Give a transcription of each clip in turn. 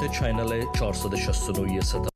چینل 469 ستاره.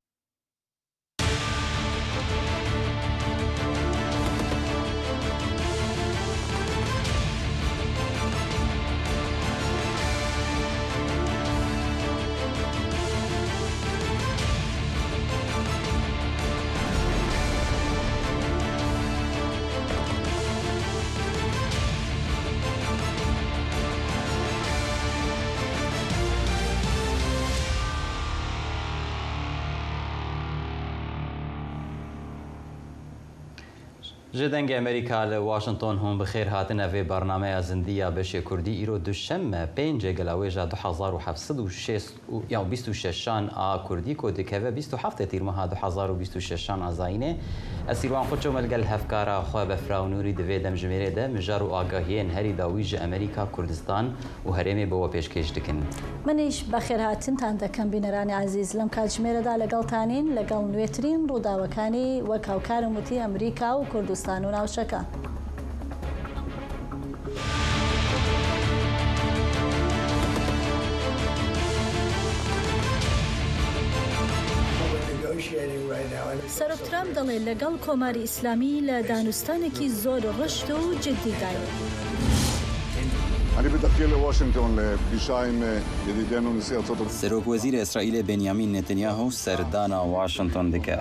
Ji Dengê Amerîka li Washington hûn bi xêr hatine vê bernameya zindî ya beşê Kurdî îro duşemme pêncê gelawêja 2726 an a Kurdî ku dikeve 27 Tîrmeha 2026 an a Zayînê. Ez Sîrwan Quço me li gel hevkara xwe Befra Nûrî di vê demjimêrê de mijar û agahiyên herî dawî ji Amerîka, Kurdistan û herêmê bo we pêşkêş dikin. منیش بەخێرهاتنتان دەکەم بینەرانی عەزیز لەم کاتژمێرەدا لەگەڵتانین لەگەڵ نوێترین ڕووداوەکانی وەک هاوکارم وتی ئەمریکا و کوردستان و ناوچەکە. سەرۆک ترامپ دەڵێ لەگەڵ کۆماری ئیسلامی لە دانوستانێکی زۆر ڕشت و جددیداین. אני בדרכי לוושינגטון לפגישה עם ידידנו נשיא ארצות הברית. سەرۆک وەزیرê Îsraîlê Benyamin Netanyahu serdana Washington dike.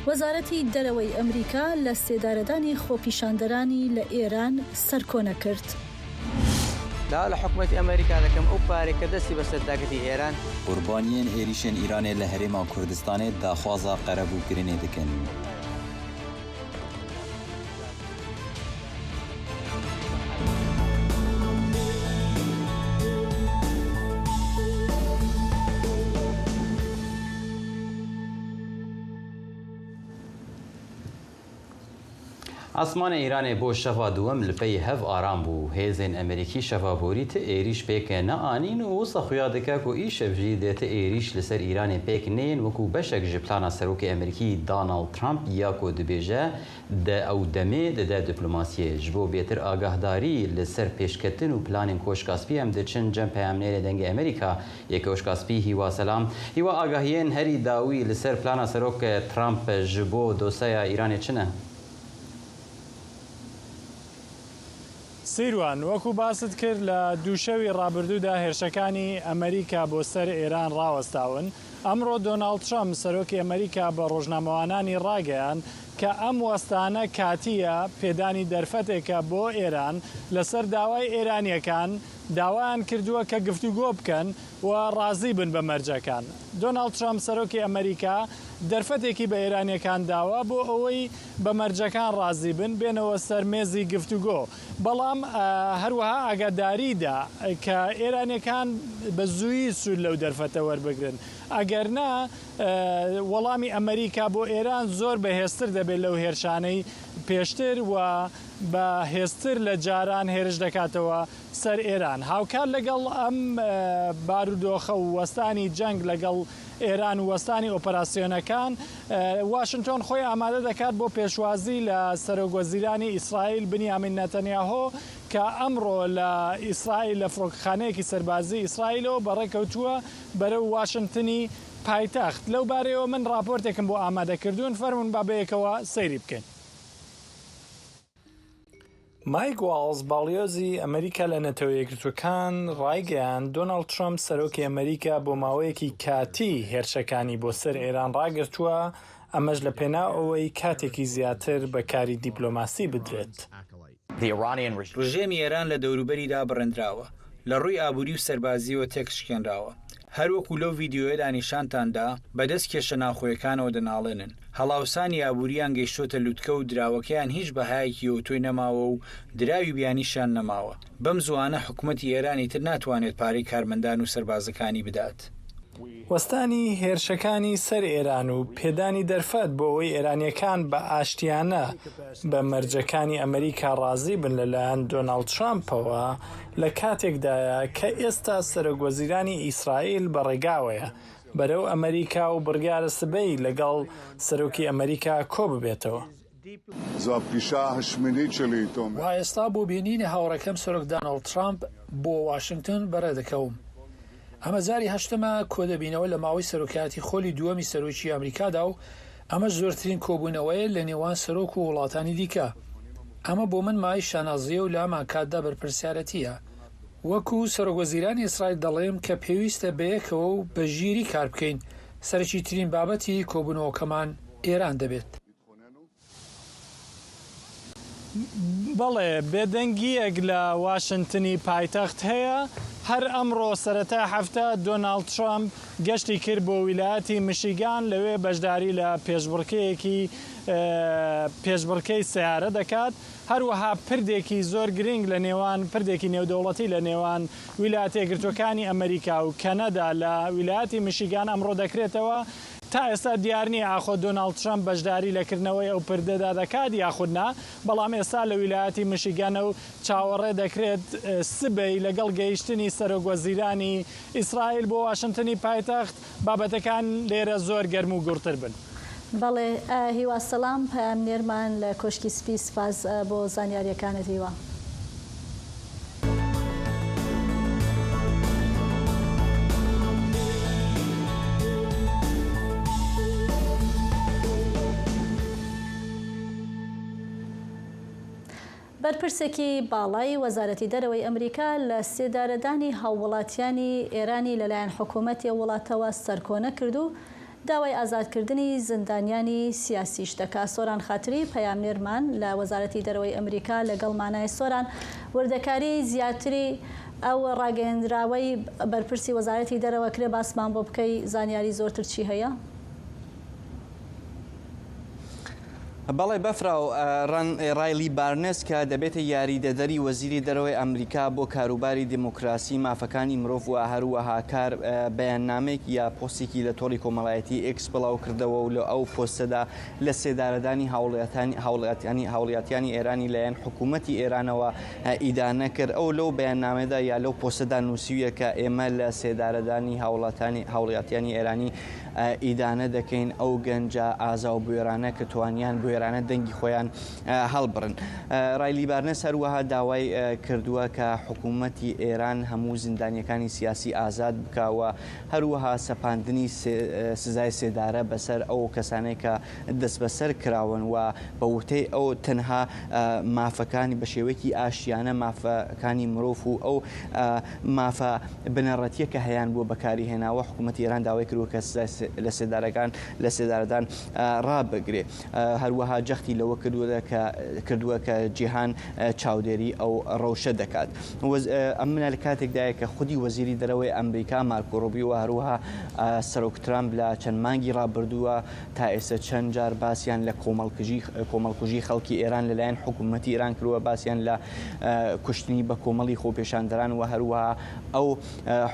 وەزارەتی دەرەوەی ئەمریکا لە سێدارەدانی خۆپیشاندەرانی لە ئێران سەرکۆنە کرد. داوا لە حکومەتی ئەمەریکا دەکەم ئەو پارەی کە دەستی بەسەر داگرتی ئێران. Qurbaniyên êrîşên Îranê li Herêma Kurdistanê daxwaza qerebûkirinê dikin. Asmanê Îranê bo şeva duwem li pey hev aram bû. Hêzên Amerîkî şeva borî ti êrîş pêk neanîn û wisa xuya dike ku îşev jî dê ti êrîş li ser Îranê pêk neyên wekû beşek ji plana Serokê Amerîkî Donald Trump ya ku dibêje de ew demê dide diplomasiyê. Ji bo bêtir agahdarî li ser pêşketin û planên Koşka Spî em diçin cem peyamnêrê Dengê Amerîka yê Koşka Spî Hîwa Selam. Hîwa agahiyên herî dawî li ser plana Serok Trump ji bo doseya Îranê çi ne? سیروان، وەکو باست کرد لە دووشەوی ڕابردوودا هێرشەکانی ئەمریکا بۆ سەر ئێران ڕاوەستاون. ئەمڕۆ دۆناڵد ترەمپ سەرۆکی ئەمریکا بە ڕۆژنامەوانانی ڕاگەیاند کە ئەم وەستانە کاتییە، پێدانی دەرفەتێکە بۆ ئێران لەسەر داوای ئێرانییەکان داوایان کردووە کە گفتوگۆ بکەن و ڕازی بن بە مەرجەکان. دۆناڵد ترەمپ سەرۆکی ئەمریکا دەرفەتێکی بە ئێرانییەکان داوە بۆ ئەوەی بە مەرجەکان ڕازی بن بێنەوە سەر مێزی گفتوگۆ، بەڵام هەروەها ئاگاداری دا کە ئێرانییەکان بە زوویی سوود لەو دەرفەتە وەربگرن، ئەگەرنا وەڵامی ئەمریکا بۆ ئێران زۆر بەهێزتر دەبێت لەو هێرشانەی پێشتر و بە هێزتر لە جاران هێرش دەکاتەوە سەر ئێران. هاوکات لەگەڵ ئەم بارودۆخە و وەستانی جەنگ لەگەڵ ئێران و وەستانی ئۆپەراسیۆنەکان، واشنتۆن خۆی ئامادە دەکات بۆ پێشوازی لە سەرۆکوەزیرانی ئیسرائیل بنیامین نەتەنیاهۆ کە ئەمڕۆ لە ئیسرائیل لە فڕۆکەخانەیەکی سەربازی ئیسرائیلەوە بەڕێکەوتووە بەرەو واشنتنی پایتەخت. لەو بارەیەوە من ڕاپۆرتێکم بۆ ئامادە کردوون، فەرموون با بەیەکەوە سەیری بکەین. مایک واڵز، باڵیۆزی ئەمریکا لە نەتەوە یەکگرتووەکان ڕایگەیاند، دۆناڵد ترەمپ، سەرۆکی ئەمریکا بۆ ماوەیەکی کاتی هێرشەکانی بۆ سەر ئێران ڕاگرتووە، ئەمەش لە پێناو ئەوەی کاتێکی زیاتر بە کاری دیپلۆماسی بدرێت. ڕژێمی ئێران لە دەوروبەری دابڕێندراوە، لە ڕووی ئابووری و سەربازییەوە تێکشکێنراوە. هەروەکو لەو ڤیدیۆیەدا نیشانتان دا، بەدەست کێشە ناوخۆیەکانەوە دەناڵێنن. هەڵاوسانی ئابوورییان گەیشتۆتە لوتکە و دراوەکەیان هیچ بەهایەکی ئەوتۆی نەماوە و دراوی بیانیشیان نەماوە. بەم زووانە حکومەتی ئێران ئیتر ناتوانێت پارەی کارمەندان و سەربازەکانی بدات. وەستانی هێرشەکانی سەر ئێران و پێدانی دەرفەت بۆ ئەوەی ئێرانییەکان بە ئاشتیانە بە مەرجەکانی ئەمریکا ڕازی بن لەلایەن دۆناڵد ترامپەوە لە کاتێکدایە کە ئێستا سەرۆک وەزیرانی ئیسرائیل بە ڕێگاوەیە بەرەو ئەمریکا و بڕیارە سبەی لەگەڵ سەرۆکی ئەمریکا کۆببێتەوە. وا ئێستا بۆ بینینی هاوڕێکەم سەرۆک دانۆڵد ترامپ. بۆ واشنگتن بەڕێدەکەوم. ئەمە جاری هەشتەمە کۆدەبینەوە لە ماوەی سەرۆکایەتی خۆلی دووەمی سەرۆکی ئەمریکادا و ئەمەش زۆرترین کۆبوونەوەیە لە نێوان سەرۆک و وڵاتانی دیکە. ئەمە بۆ من مایەی شانازییە و لە هەمانکاتدا بەرپرسیارەتییە. وەکو سەرۆکوەزیرانی ئیسرائیل دەڵێم کە پێویستە بەیەکەوە و بە ژیری کار بکەین، سەرەکیترین بابەتی کۆبوونەوەکەمان ئێران دەبێت. بەڵێ، بێدەنگییەک لە واشنتنی پایتەخت هەیە. هەر ئەمڕۆ سەرەتای هەفتە دۆناڵد ترەمپ گەشتی کرد بۆ ویلایەتی مشیگان، لەوێ بەشداری لە پێشبڕکێیەکی پێشبڕکێی سەیارە دەکات. هەروەها پردێکی زۆر گرنگ لە نێوان پردێکی نێودەوڵەتی لە نێوان ویلایەتە یەکگرتووەکانی ئەمەریکا و کەنەدا لە ویلایەتی مشیگان ئەمڕۆ دەکرێتەوە. تا ئێستا دیار نییە ئاخۆ دۆناڵد ترەمپ بەشداری لە کردنەوەی ئەو پردەدا دەکات یاخود نا، بەڵام ئێستا لە ویلایەتی مشیگانە و چاوەڕێ دەکرێت سبەی لەگەڵ گەیشتنی سەرۆک وەزیرانی ئیسرائیل بۆ واشنتنی پایتەخت بابەتەکان لێرە زۆر گەرم و گوڕتر بن. بەڵێ هیوا سەلام پەیامنێرمان لە کۆشکی سپی سپاس بۆ زانیاریەکانت هیوا. بەرپرسێکی باڵای وەزارەتی دەرەوەی ئەمریکا لە سێدارەدانی هاووڵاتیانی ئێرانی لەلایەن حکوومەتی ئەو وڵاتەوە سەرکۆنە کرد و داوای ئازادکردنی زیندانیانی سیاسیش دەکات. سۆران خاتری، پەیامنێرمان لە وەزارەتی دەرەوەی ئەمریکا لەگەڵمانای. سۆران، وردەکاریی زیاتری ئەو ڕاگەیەندراوەی بەرپرسی وەزارەتی دەرەوە کرێ باسمان بۆ بکەی، زانیاری زۆرتر چی هەیە؟ بەڵێ بەفراو، ڕایلی بارنس کە دەبێتە یاریدەدەری وەزیری دەرەوەی ئەمریکا بۆ کاروباری دیموکراسی، مافەکانی مرۆڤ و هەروەها کار، بەیاننامەیەک یا پۆستێکی لە تۆڕی کۆمەڵایەتی ئێکس بڵاوکردەوە و لە ئەو پۆستەدا لە سێدارەدانی هاوڵاتیانی ئێرانی لایەن حکوومەتی ئێرانەوە ئیدانە کرد. ئەو لەو بەیاننامەدا یا لەو پۆستەدا نووسیویە کە ئێمە لە سێدارەدانی هاوڵاتیانی ئێرانی ئیدانە دەکەین ئەو گەنجە ئازا و بوێرانە کە توانیان بوێرانە دەنگی خۆیان هەڵبڕن. ڕایلی بارنس هەروەها داوای کردووە کە حکوومەتی ئێران هەموو زیندانییەکانی سیاسی ئازاد بکا و هەروەها سەپاندنی سزای سێدارە بەسەر ئەو کەسانەی کە دەستبەسەر کراون و بە وتەی ئەو تەنها مافەکانی بە شێوەیەکی ئاشتیانە مافەکانی مرۆڤ و ئەو مافە بنەڕەتییە کە هەیان بووە بەکاری هێناوە، حکوومەتی ئێران داوای کردووە کە سزای لەسێدارەکان لەسێدارەدان ڕابگرێ. هەروەها جەختی لەوە کردووە کە کردووە کە جیهان چاودێری ئەو ڕەوشە دەکات. ئەمە لە کاتێکدایە کە خودی وەزیری دەرەوەی ئەمریکا مارکۆ ڕوبیۆ و هەروەها سەرۆک ترامپ لە چەند مانگی ڕابردووە تا ئێستا چەند جار باسیان لە کۆمەڵکژی کۆمەڵکوژی خەڵکی ئێران لەلایەن حکوومەتی ئێران کردووە، باسیان لە کوشتنی بەکۆمەڵی خۆپێشاندەران و هەروەها ئەو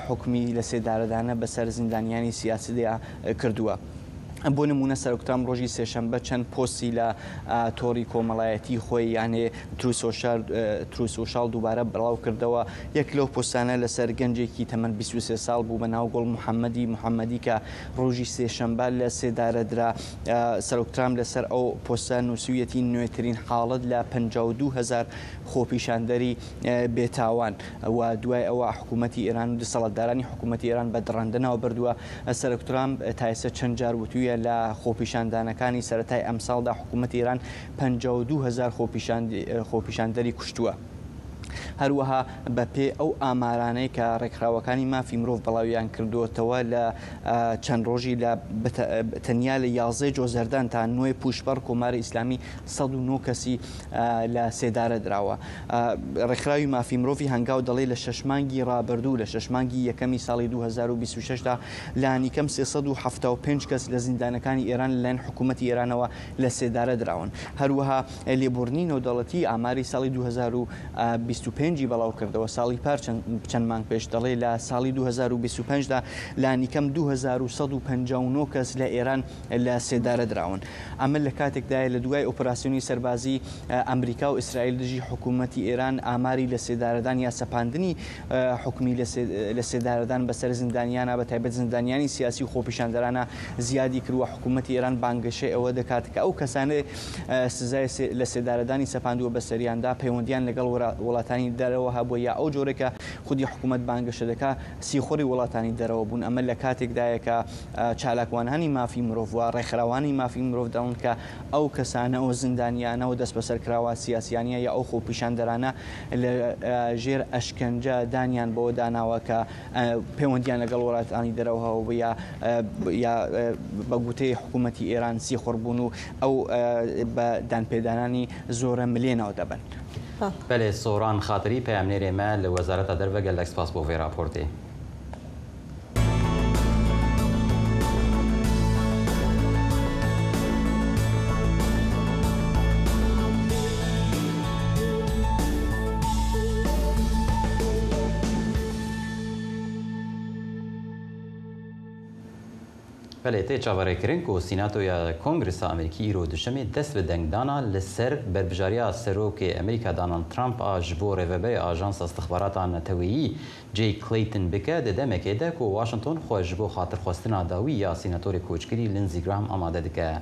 حوکمی لەسێدارەدانە بەسەر زیندانیانی سیاسیدا کردووە. بۆ نموونە سەرۆک ترامپ ڕۆژی سێشەمبە چەند پۆستی لە تۆڕی کۆمەڵایەتی خۆی یانێ تروسۆشاڵ دووبارە بڵاو کردەوە. یەک لەو پۆستانە لەسەر گەنجێکی تەمەن 23 ساڵ بوو بە ناو گوڵ محەممەدی محەممەدی کە ڕۆژی سێشەمبە لە سێدارە درا. سەرۆک ترامپ لەسەر ئەو پۆستە نووسیویەتی نوێترین حاڵەت لە 52 هەزار خۆپیشاندەری بێتاوان و دوای ئەوە حکوومەتی ئێران و دەسەڵاتدارانی حکوومەتی ئێران بە دڕەندە ناوبردووە. سەرۆک ترامپ تا ئێستا چەند جار وتوویە لە خۆپیشاندانەکانی سەرەتای ئەمساڵدا حکوومەتی ئێران 52 هەزار خۆپیشاندەری کوشتووە. هەروەها بەپێی ئەو ئامارانەی کە ڕێکخراوەکانی مافی مرۆڤ بڵاویان کردووەتەوە لە چەند ڕۆژی لە تەنیا لە 11 جۆزەردان تا نۆی پووشپەڕ کۆماری ئیسلامی 109 کەسی لە سێدارە دراوە. ڕێکخراوی مافی مرۆڤی هەنگاو دەڵێ لە شەش مانگی ڕابردوو لە شەش مانگی یەکەمی ساڵی 2026 دا لانیکەم 375 کەس لە زیندانەکانی ئێران لەلایەن حکوومەتی ئێرانەوە لە سێدارە دراون. هەروەها لێبوردنی نێودەوڵەتی ئاماری ساڵی 2025 ی بڵاو کردەوە ساڵی پار چەند مانگ پێش دەڵێ لە ساڵی 2025 دا لانیکەم 2159 کەس لە ئێران لە سێدارە دراون. ئەمە لە کاتێکدایە لە دوای ئۆپراسیۆنی سەربازی ئەمریکا و ئیسرائیل دژی حکوومەتی ئێران ئاماری لە سێدارەدان یا سەپاندنی حوکمی لە سێدارەدان بەسەر زیندانیانە بە تایبەت زیندانیانی سیاسی و خۆپیشاندەرانە زیادی کردووە. حکوومەتی ئێران بانگەشەی ئەوە دەکات کە ئەو کەسانەی سزای لە سێدارەدانی سەپاندووە بەسەریاندا پەیوەندیان لەگەڵ وڵاتانی. وڵاتانی دەرەوە هەبووە یا ئەو جۆرەی کە خودی حکوومەت بانگەشە دەکا سیخوڕی وڵاتانی دەرەوە بوون. ئەمە لە کاتێکدایە کە چالاکوانانی مافی مرۆڤ و ڕێکخراوانی مافی مرۆڤ دەڵێن کە ئەو کەسانە و زیندانیانە و دەستبەسەرکراوە سیاسیانە یا ئەو خۆپیشاندەرانە لە ژێر ئەشکەنجە دانیان بەوە داناوە کە پەیوەندیان لەگەڵ وڵاتانی دەرەوە هەبوو یا یا بە گوتەی حکوومەتی ئێران سیخوڕ بوون و ئەو بە دانپێدانانی زۆرە ملێ ناو دەبەن. بەلێ سۆران خاتری پەیامنێرێ مە لە وەزارەتا دەرڤە گەلەک سپاس بۆ ڤێ راپۆرتێ. Belê, tê çaverêkirin ku Sînatoya Kongresa Amerîkî îro Duşemê dest bi dengdana li ser berbijariya Serokê Amerîka Donald Trump a ji bo Rêveberê Ajansa Istixbarata Neteweyî Jay Clayton bike di demekê de ku Washington xwe ji bo xatirxwestina dawî ya sînatorê koçkirî Lindsey Graham amade dike.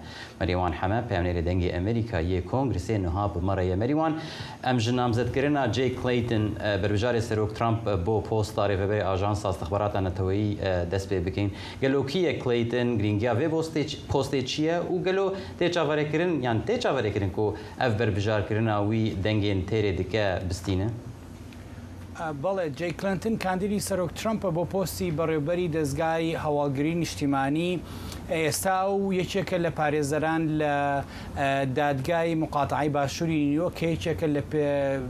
Merîwan Heme, peyamnêrê Dengê Amerîka yê Kongresê niha bi me re ye. Merîwan, em ji namzedkirina Jay Clayton, berbijarê Serok Trump bo posta Rêveberê Ajansa Istixbarata Neteweyî dest pê bikîn. Gelo kî ye Clayton, girîngiya vê postê çi ye û gelo tê çaverêkirin yan tê çaverêkirin ku ev berbijarkirina wî dengên têrê dike bistîne? بەڵێ، جەی کلنتن کاندیدی سەرۆک ترەمپە بۆ پۆستی بەڕێوبەری دەزگای هەواڵگری نیشتیمانی، ئێستا ئەو یەکێکە لە پارێزەران لە دادگای موقاتەعەی باشووری نیویۆرک کە یەکێکە لە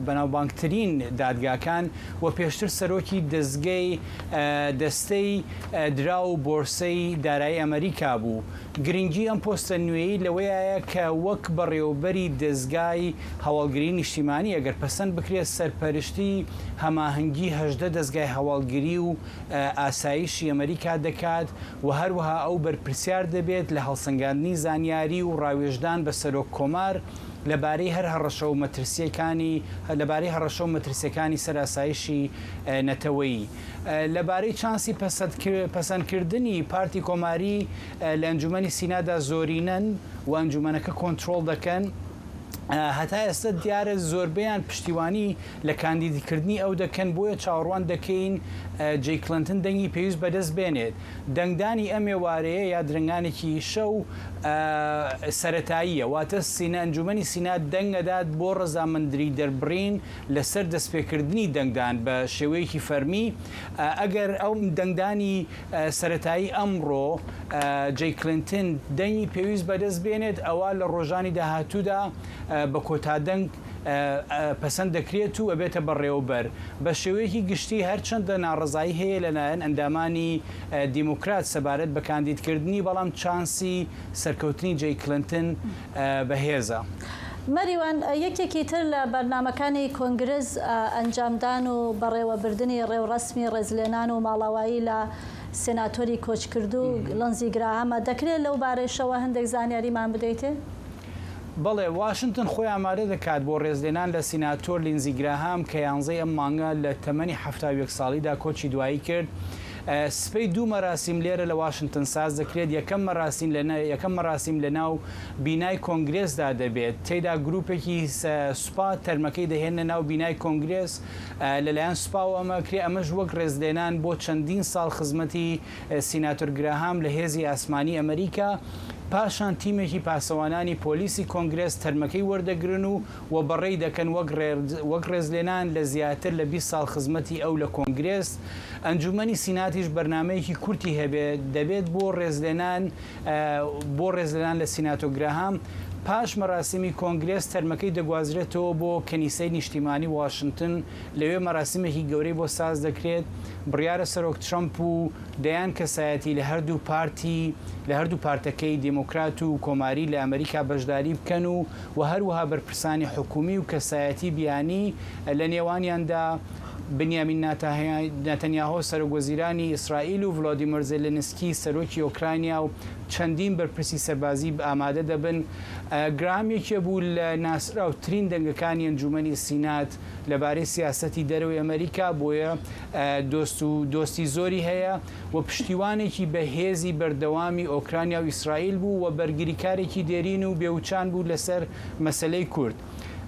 بەناوبانگترین دادگاکان و پێشتر سەرۆکی دەزگەی دەستەی دراو و بۆرسەی دارایی ئەمەریکا بوو. گرنگی ئەم پۆستە نوێیەی لەوەیایە کە وەک بەڕێوەبەری دەزگای هەواڵگری نیشتیمانی ئەگەر پەسەند بکرێت سەرپەرشتی هەماهەنگی 18 دەزگای هەواڵگری و ئاسایشی ئەمریکا دەکات و هەروەها ئەو بەرپرسیار دەبێت لە هەڵسەنگاندنی زانیاری و ڕاوێژدان بە سەرۆک کۆمار لەبارەی هەر هەڕەشە و مەترسییەکانی لەبارەی هەڕەشە و مەترسییەکانی سەر ئاسایشی نەتەوەیی. لەبارەی چانسی پەسەندکردنی پارتی کۆماری لە ئەنجومەنی سینادا زۆرینەن و ئەنجومەنەکە کۆنترۆڵ دەکەن، هەتا ئێستا دیارە زۆربەیان پشتیوانی لە کاندیدکردنی ئەو دەکەن، بۆیە چاوەڕوان دەکەین جەی کلنتن دەنگی پێویست بەدەست بێنێت. دەنگدانی ئەم ئێوارەیە یا درەنگانێکی شەو سەرەتاییە، واتە سینا ئەنجومەنی سینا دەنگ ئەدات بۆ ڕەزامەندری دەربڕین لەسەر دەستپێکردنی دەنگدان بە شێوەیەکی فەرمی، ئەگەر ئەو دەنگدانی سەرەتایی ئەمڕۆ جەی کلنتن دەنگی پێویست بەدەست بێنێت، ئەوا لە ڕۆژانی داهاتوودا بە کۆتا دەنگ پەسەند دەکرێت و ئەبێتە بەڕێوەبەر. بە شێوەیەکی گشتی هەرچەندە ناڕەزایی هەیە لەلایەن ئەندامانی دیموکرات سەبارەت بە کاندیدکردنی، بەڵام چانسی سەرکەوتنی جەی کلنتن بەهێزە. مەریوان، یەکێکی تر لە بەرنامەکانی کۆنگرس ئەنجامدان و بەڕێوەبردنی ڕێوڕەسمی ڕێزلێنان و ماڵاوایی لە سێناتۆری کۆچکردوو لنزی گراهامە، دەکرێت لەو بارەیشەوە هەندێک زانیاریمان بدەیتێ؟ بەڵێ، واشنتن خۆی ئامادە دەکات بۆ ڕێزلێنان لە سیناتۆر لینزی گراهام کە یانزەی ئەم مانگە لە تەمەنی 71 ساڵیدا کۆچی دوایی کرد. سبەی دوو مەراسیم لێرە لە واشنتن ساز دەکرێت، یەکەم مەراسیم لە یەکەم مەراسیم لە ناو بینای کۆنگرێسدا دەبێت، تێیدا گروپێکی سوپا تەرمەکەی دەهێننە ناو بینای کۆنگرێس، لەلایەن سوپاوە ئەمە ئەکرێ، ئەمەش وەک ڕێزلێنان بۆ چەندین ساڵ خزمەتی سیناتۆر گراهام لە هێزی ئاسمانی ئەمریکا، پاشان تیمێکی پاسەوانانی پۆلیسی کۆنگرێس تەرمەکەی وەردەگرن و و بەڕێی دەکەن وەک وەک ڕێزلێنان لە زیاتر لە 20 ساڵ خزمەتی ئەو لە کۆنگرێس. ئەنجومەنی سیناتیش بەرنامەیەکی کورتی هەبێت دەبێت بۆ ڕێزلێنان بۆ ڕێزلێنان لە سیناتۆ گراهام. پاش مەراسیمی کۆنگرێس تەرمەکەی دەگوازرێتەوە بۆ کەنیسەی نیشتیمانی واشنتن، لەوێ مەراسیمێکی گەورەی بۆ ساز دەکرێت، بڕیارە سەرۆک ترەمپ و دەیان کەسایەتی لە هەردوو پارتی لە هەردوو پارتەکەی دێمۆکرات و کۆماری لە ئەمریکا بەشداری بکەن و و هەروەها بەرپرسانی حکومی و کەسایەتی بیانی لە نێوانیاندا بنیامین ناتانیاهۆ سەرۆک وەزیرانی ئیسرائیل و ڤلادیمێر زێلێنسکی سەرۆکی ئۆکرانیا و چەندین بەرپرسی سەربازی ئامادە دەبن. گراهام یەکێ بوو لە ناسراوترین دەنگەکانی ئەنجوومەنی سینات لەبارەی سیاسەتی دەرەوەی ئەمەریکا، بۆیە دۆست و دۆستی زۆری هەیە و پشتیوانێکی بەهێزی بەردەوامی ئۆکرانیا و ئیسرائیل بوو و بەرگریکارێکی دێرین و بێوچان بوو لەسەر مەسەلەی کورد.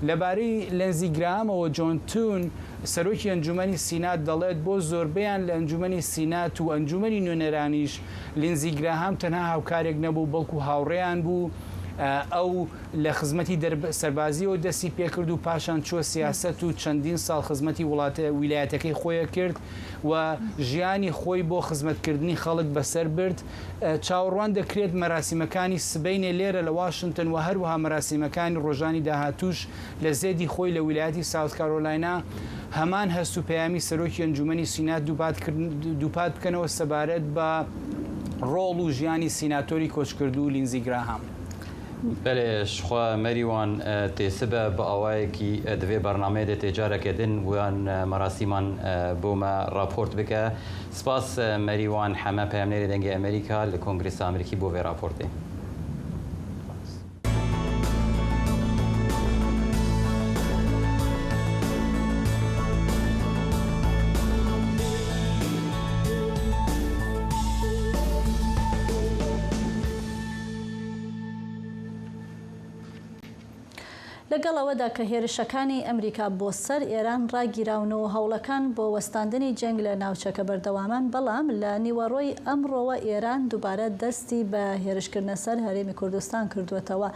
لەبارەی لێنزی گراهامەوە جۆن تون، سەرۆکی ئەنجوومەنی سینات دەڵێت، بۆ زۆربەیان لە ئەنجوومەنی سینات و ئەنجوومەنی نوێنەرانیش، لینزی گراهام تەنها هاوکارێک نەبوو، بەڵکو هاوڕێیان بوو. ئەو لە خزمەتی سەربازییەوە دەستی پێکرد و پاشان چووە سیاسەت و چەندین ساڵ خزمەتی وڵاتە ویلایەتەکەی خۆی کرد و ژیانی خۆی بۆ خزمەتکردنی خەڵک بەسەر برد. چاوەڕوان دەکرێت مەراسیمەکانی سبەینێ لێرە لە واشنتن و هەروەها مەراسیمەکانی ڕۆژانی داهاتووش لە زێدی خۆی لە ویلایەتی ساوت کارۆلاینا هەمان هەست و پەیامی سەرۆکی ئەنجوومەنی سینات دووپات بکەنەوە سەبارەت بە ڕۆڵ و ژیانی سیناتۆری کۆچکردوو لینزی گراهام. بەلێ شخوا مەریوان تێ سبە بە ئاوایەکی دڤێ بەرنامەیە دێ تێ جارەکێ دن ویان مەراسیمان بۆ مە ڕاپۆرت بکە. سپاس مەریوان حەمە پەیامنێری دەنگێ ئەمریکا لە کۆنگرێسا ئەمریکی بۆ ڤێ ڕاپۆرتێ. لەگەڵ ئەوەدا کە هێرشەکانی ئەمریکا بۆ سەر ئێران ڕاگیراون و هەوڵەکان بۆ وەستاندنی جەنگ لە ناوچەکە بەردەوامن، بەڵام لە نیوەڕۆی ئەمڕۆوە ئێران دووبارە دەستی بە هێرشکردنە سەر هەرێمی کوردستان کردووەتەوە.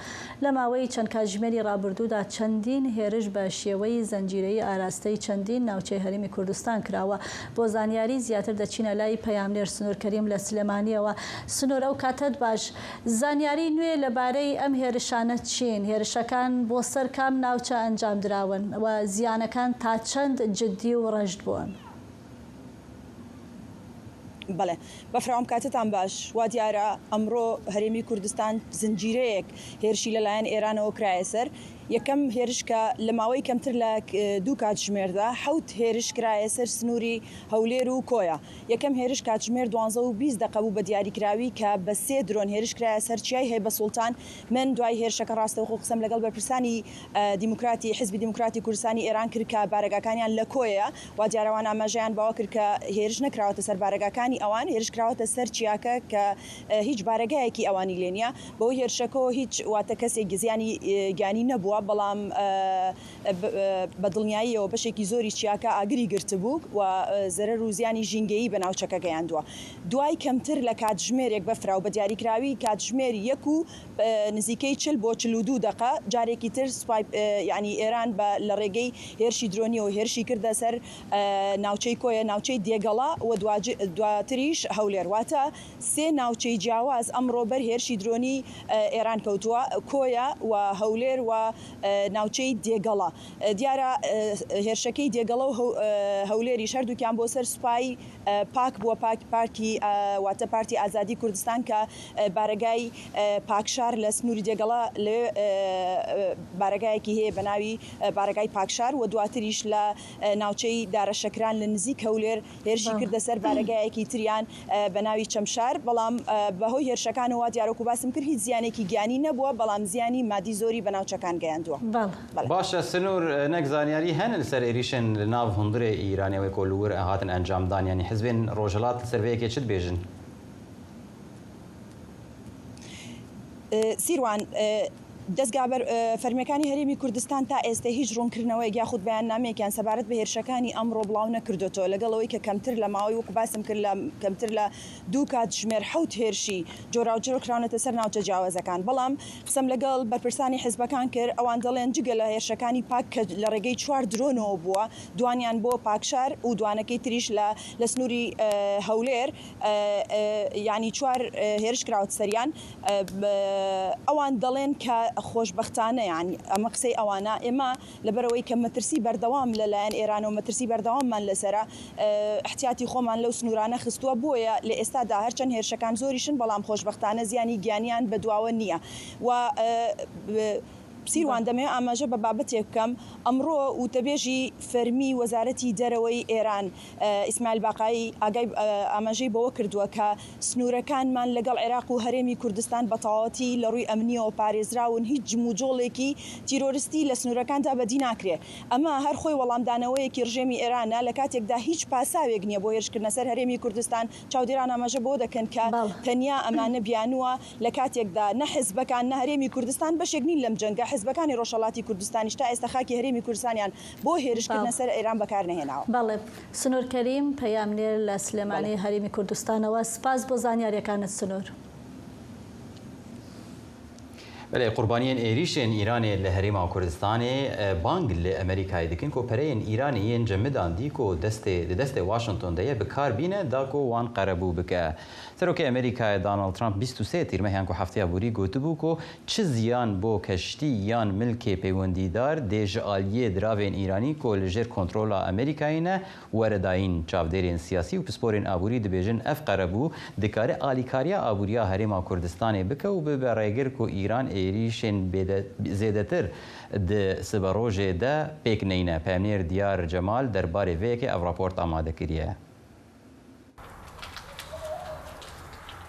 لە ماوەی چەند کاتژمێری ڕابردوودا چەندین هێرش بە شێوەی زنجیرەیی ئاراستەی چەندین ناوچەی هەرێمی کوردستان کراوە. بۆ زانیاری زیاتر دەچینە لای پەیامنێر سنوور کەریم لە سلێمانییەوە. سنوور ئەو کاتەت باش. زانیاری نوێ لەبارەی ئەم هێرشانە چین؟ هێرشەکان بۆ سەر کام ناوچە ئەنجامدراون و زیانەکان تا چەند جددی و ڕەژد بوون؟ بەڵێ بەفراوم کاتتان باش وا دیارە ئەمڕۆ هەرێمی کوردستان زنجیرەیەک هێرشی لەلایەن ئێرانەوە کرایە سەر یەکەم هێرش کە لە ماوەی کەمتر لە دوو کاتژمێردا حەوت هێرش کرایە سەر سنووری هەولێر و کۆیە یەکەم هێرش کاتژمێر دوانزە و 20 دەقە بوو بە دیاریکراوی کە بە سێ درۆن هێرش کرایە سەر چیای هەیبە سوڵتان من دوای هێرشەکە ڕاستەوخۆ قسەم لەگەڵ بەرپرسانی دیموکراتی حزبی دیموکراتی کوردستانی ئێران کرد کە بارەگاکانیان لە کۆیە وا دیارە ئەوان ئاماژەیان بەوە کرد کە هێرش نەکراوەتە سەر بارەگاکانی ئەوان، هێرش کراوەتە سەر چیاکە کە هیچ بارەگایەکی ئەوانی لێ نییە. بەهۆی هێرشەکەوە هیچ واتە کەسێک زیانی گیانی نەبووە، بەڵام بە دڵنیاییەوە بەشێکی زۆری چیاکە ئاگری گرتبوو و زەرەر و زیانی ژینگەیی بە ناوچەکە گەیاندووە. دوای کەمتر لە کاتژمێرێک بەفراو بە دیاریکراوی کاتژمێر یەک و نزیکەی 40 بۆ 42 دەقە جارێکی تر سوپای یانی ئێران بە لە ڕێگەی هێرشی درۆنیەوە هێرشی کردە سەر ناوچەی کۆیە، ناوچەی دێگەڵە و دواتریش هەولێر. واتە سێ ناوچەی جیاواز ئەمڕۆ بەر هێرشی درۆنی ئێران کەوتووە، کۆیە و هەولێر و ناوچەی دێگەڵە. دیارە هێرشەکەی دێگەڵە و هەولێریش هەردووکیان بۆ سەر سوپای پاک بووە، پاک پارتی واتە پارتی ئازادی کوردستان کە بارەگای پاکشار لە سنووری دێگەڵە لەوێ بارەگایەکی هەیە بە ناوی بارەگای پاکشار و دواتریش لە ناوچەی دارەشەکران لە نزیک هەولێر هێرشی کردە سەر بارەگایەکی تریان بە ناوی چەمشار، بەڵام بەهۆی هێرشەکانەوە وا دیارە وەکو باسم کرد هیچ زیانێکی گیانی نەبووە، بەڵام زیانی مادی زۆری بە ناوچەکان گەیاندووە. بەڵێ. باشە سنوور نەک زانیاری هەن لەسەر ئێریشن لە ناو هوندرێ ئیرانێ وەکۆ لوور هاتن ئەنجام دان یانی حزبێن ڕۆژهەلات لەسەر ڤێ یەکێ چ دبێژن؟ سیروان، دەزگا فەرمییەکانی هەرێمی کوردستان تا ئێستە هیچ ڕوونکردنەوەیەک یاخود بەیاننامەیەکیان سەبارەت بە هێرشەکانی ئەمڕۆ بڵاو نەکردۆتەوە، لەگەڵ ئەوەی کە کەمتر لە ماوەی وەکو باسم کرد لە کەمتر لە دوو کاتژمێر حەوت هێرشی جۆراوجۆر کراونەتە سەر ناوچە جیاوازەکان. بەڵام قسەم لەگەڵ بەرپرسانی حزبەکان کرد، ئەوان دەڵێن جگە لە هێرشەکانی پاک کە لە ڕێگەی چوار درۆنەوە بووە، دوانیان بۆ پاکشار و دوانەکەی تریش لە لە سنووری هەولێر، یانی چوار هێرش کراوەتە سەریان. ئەوان دەڵێن کە خۆشبەختانە یان ئەمە قسەی ئەوانە ئێمە لەبەرئەوەی کە مەترسی بەردەوام لە لایەن ئێرانەوە مەترسی بەردەواممان لەسەرە ئیحتیاتی خۆمان لەو سنوورانە خستووە بۆیە لە ئێستادا هەرچەند هێرشەکان زۆریشن بەڵام خۆشبەختانە زیانی گیانیان بەدواوە نییە و سیروان دەمەوێت ئاماژە بە بابەتێک بکەم، ئەمڕۆ وتەبێژی فەرمی وەزارەتی دەرەوەی ئێران، ئیسماعیل باقایی ئاگای ئاماژەی بەوە کردووە کە سنوورەکانمان لەگەڵ عێراق و هەرێمی کوردستان بە تەواوەتی لە ڕووی ئەمنییەوە پارێزراون، هیچ جموجۆڵێکی تیرۆرستی لە سنوورەکاندا بەدی ناکرێ. ئەمە هەر خۆی وەڵامدانەوەیەکی ڕژێمی ئێرانە لە کاتێکدا هیچ پاساوێک نییە بۆ هێرشکردنە سەر هەرێمی کوردستان، چاودێران ئاماژە بەوە دەکەن کە تەنیا ئەمانە بیانووە لە کاتێکدا نە حزبەکان نە هەرێمی کوردستان بەشێک نین لەم جەنگە. حزبەکانی ڕۆژهەڵاتی کوردستانیش تا ئێستا خاکی هەرێمی کوردستانیان بۆ هێرشکردنە سەر ئێران بەکار نەهێناوە. بەڵێ سنور کەریم پەیامنێر لە سلێمانی هەرێمی کوردستانەوە سپاس بۆ زانیاریەکانت سنور. بەلێ قوربانیەن êrîşên Îranê li Herêma Kurdistanê bang li Amerîkayê dikin ku pereyên Îranê yên cemidandî ku destê di destê Washington de ye bi kar bîne da ku wan qerebû bike. Serokê Amerîkayê Donald Trump 23 tîrmeh yan ku hefteya borî gotibû ku çi ziyan bo keştî yan milkê peywendîdar dê ji aliyê diravên Îranî ku li jêr kontrola Amerîkayê ne Were dayîn, çavdêrên siyasî û pisporên aborî dibêjin ev qerebû dikare alîkariya aboriya Herêma Kurdistanê bike û bibe rêgir ku Îran êrîşên zêdetir di siberojê de pêk neyne. Peyamnêr Diyar Cemal derbarê vê yekê ev raport amade kiriye.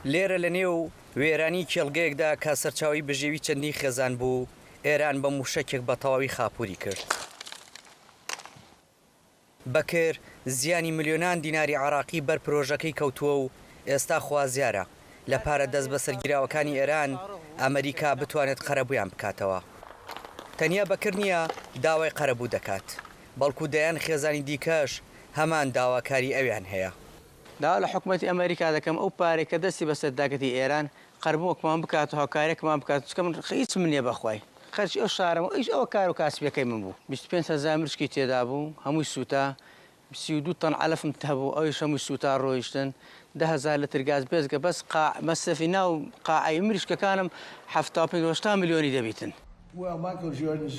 لێرە لە نێو وێرانی کێڵگەیەکدا کە سەرچاوەی بژێوی چەندین خێزان بوو، ئێران بە مووشەکێک بە تەواوی خاپووری کرد. بەکر زیانی ملیۆنان دیناری عێراقی بەر پرۆژەکەی کەوتووە و ئێستا خوازیارە لە پارە دەستبەسەرگیراوەکانی ئێران، ئەمریکا بتوانێت قەرەبوویان بکاتەوە. تەنیا بەکر نییە داوای قەرەبوو دەکات، بەڵکو دەیان خێزانی دیکەش هەمان داواکاری ئەویان هەیە. داوا لە حکومەتی ئەمریکا دەکەم ئەو پارەی کە دەستی بەسەر داگرتی ئێران قەربووەکمان بکات و هاوکاریەکمان بکات، چونکە من هیچم نییە بەخوای. خەرجی ئەو شارەم و ئیش ئەوە کار و کاسبیەکەی من بوو. 25 هەزار مریشکی تێدا بوو هەمووی سووتا، 32 تەن عەلەفم هەبوو ئەویش هەمووی سووتا ڕۆیشتن، 10 هەزار لتر گاز بێجگە بەس قاع مەسرەفی ناو قاعەی مریشکەکانم 75 هەشتا ملیۆنی دەبیتن.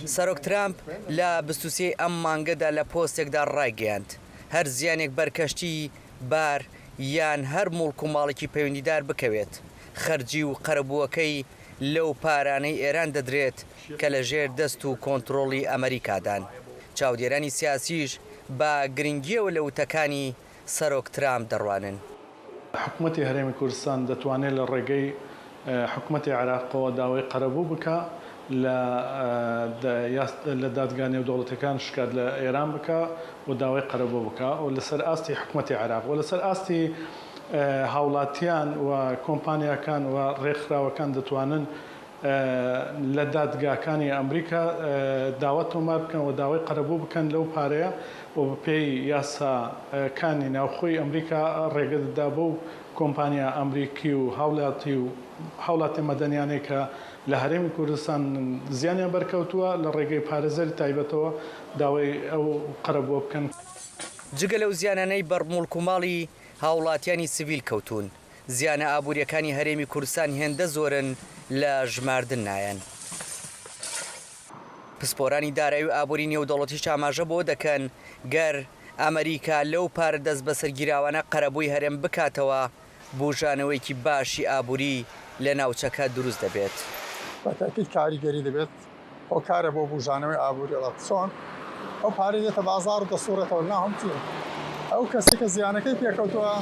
سەرۆک ترامپ لە 23 ی ئەم مانگەدا لە پۆستێکدا ڕایگەیاند، هەر زیانێک بەر کەشتی، بار، یان هەر موڵک و ماڵێکی پەیوەندیدار بکەوێت، خەرجی و قەرەبووەکەی لەو پارانەی ئێران دەدرێت کە لە ژێر دەست و کۆنترۆڵی ئەمەریکادان. چاودێرانی سیاسیش بە گرنگییەوە لە وتەکانی سەرۆک ترامپ دەڕوانن. حکومەتی هەرێمی کوردستان دەتوانێت لە ڕێگەی حکومەتی عێراقەوە داوای قەرەبوو بکا لە لە دادگا نێودەوڵەتیەکان شکات لە ئێران بکا و داوای قەرەبوو بکا و لەسەر ئاستی حکومەتی عێراق و لەسەر ئاستی هاوڵاتیان و کۆمپانیاکان و ڕێکخراوەکان دەتوانن لە دادگاکانی ئەمریکا داوا تۆمار بکەن و داوای قەرەبوو بکەن لەو پارەیە و بەپێی یاساکانی ناوخۆی ئەمریکا ڕێگە دەدا بەو کۆمپانیا ئەمریکی و هاوڵاتی و هاوڵاتیە مەدەنیانەی کە لە هەرێمی کوردستان زیانیان بەرکەوتووە لە ڕێگەی پارێزەری تایبەتەوە داوای ئەو قەرەبووە بکەن. جگە لەو زیانانەی بەر موڵک و ماڵی هاوڵاتیانی سڤیل کەوتوون، زیانە ئابوورییەکانی هەرێمی کوردستان هێندە زۆرن لە ژماردن نایەن. پسپۆرانی دارایی و ئابووری نێودەوڵەتیش ئاماژە بەوە دەکەن، گەر ئەمریکا لەو پارە دەستبەسەرگیراوانە قەرەبووی هەرێم بکاتەوە، بوژانەوەیەکی باشی ئابووری لە ناوچەکە دروست دەبێت. بە تەئکید کاریگەری دەبێت، هۆکارە بۆ بوژانەوەی ئابووری عێراق. چۆن؟ ئەو پارەی دێتە بازاڕ و دەسوڕێتەوە لەناو هەموو ئەو کەسەی کە زیانەکەی پێکەوتووە،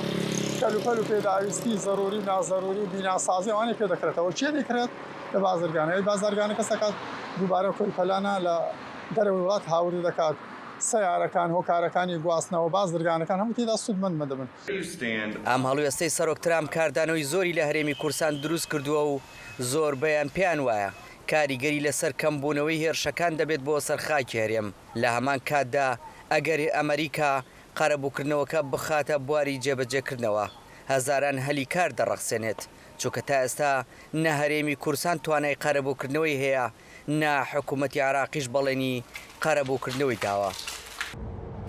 کەلوپەل و پێداویستی زەرووری و نازەرووری و بیناسازی ئەوانەی پێ دەکرێتەوە. کێ دەیکڕێت؟ لە بازرگانە. ئەی بازرگانەکە سەکات دووبارە کەلوپەلانە لە دەرەوەی وڵات هاوردە دەکات. سەیارەکان، هۆکارەکانی گواستنەوە، بازرگانەکان هەموو تێدا سوودمەند دەبن. ئەم هەڵوێستەی سەرۆک ترامپ کاردانەوەی زۆری لە هەرێمی کوردستان دروست کردووە و زۆربەیان پێیان وایە کاریگەری لەسەر کەمبوونەوەی هێرشەکان دەبێت بۆ سەر خاکی هەرێم، لە هەمان کاتدا ئەگەر ئەمەریکا قەرەبووکردنەوەکە بخاتە بواری جێبەجێکردنەوە هەزاران هەلی کار دەڕەخسێنێت، چونکە تا ئێستا نە هەرێمی کوردستان توانای قەرەبووکردنەوەی هەیە نە حکومەتی عێراقیش بەڵێنی قەرەبووکردنەوەی داوە.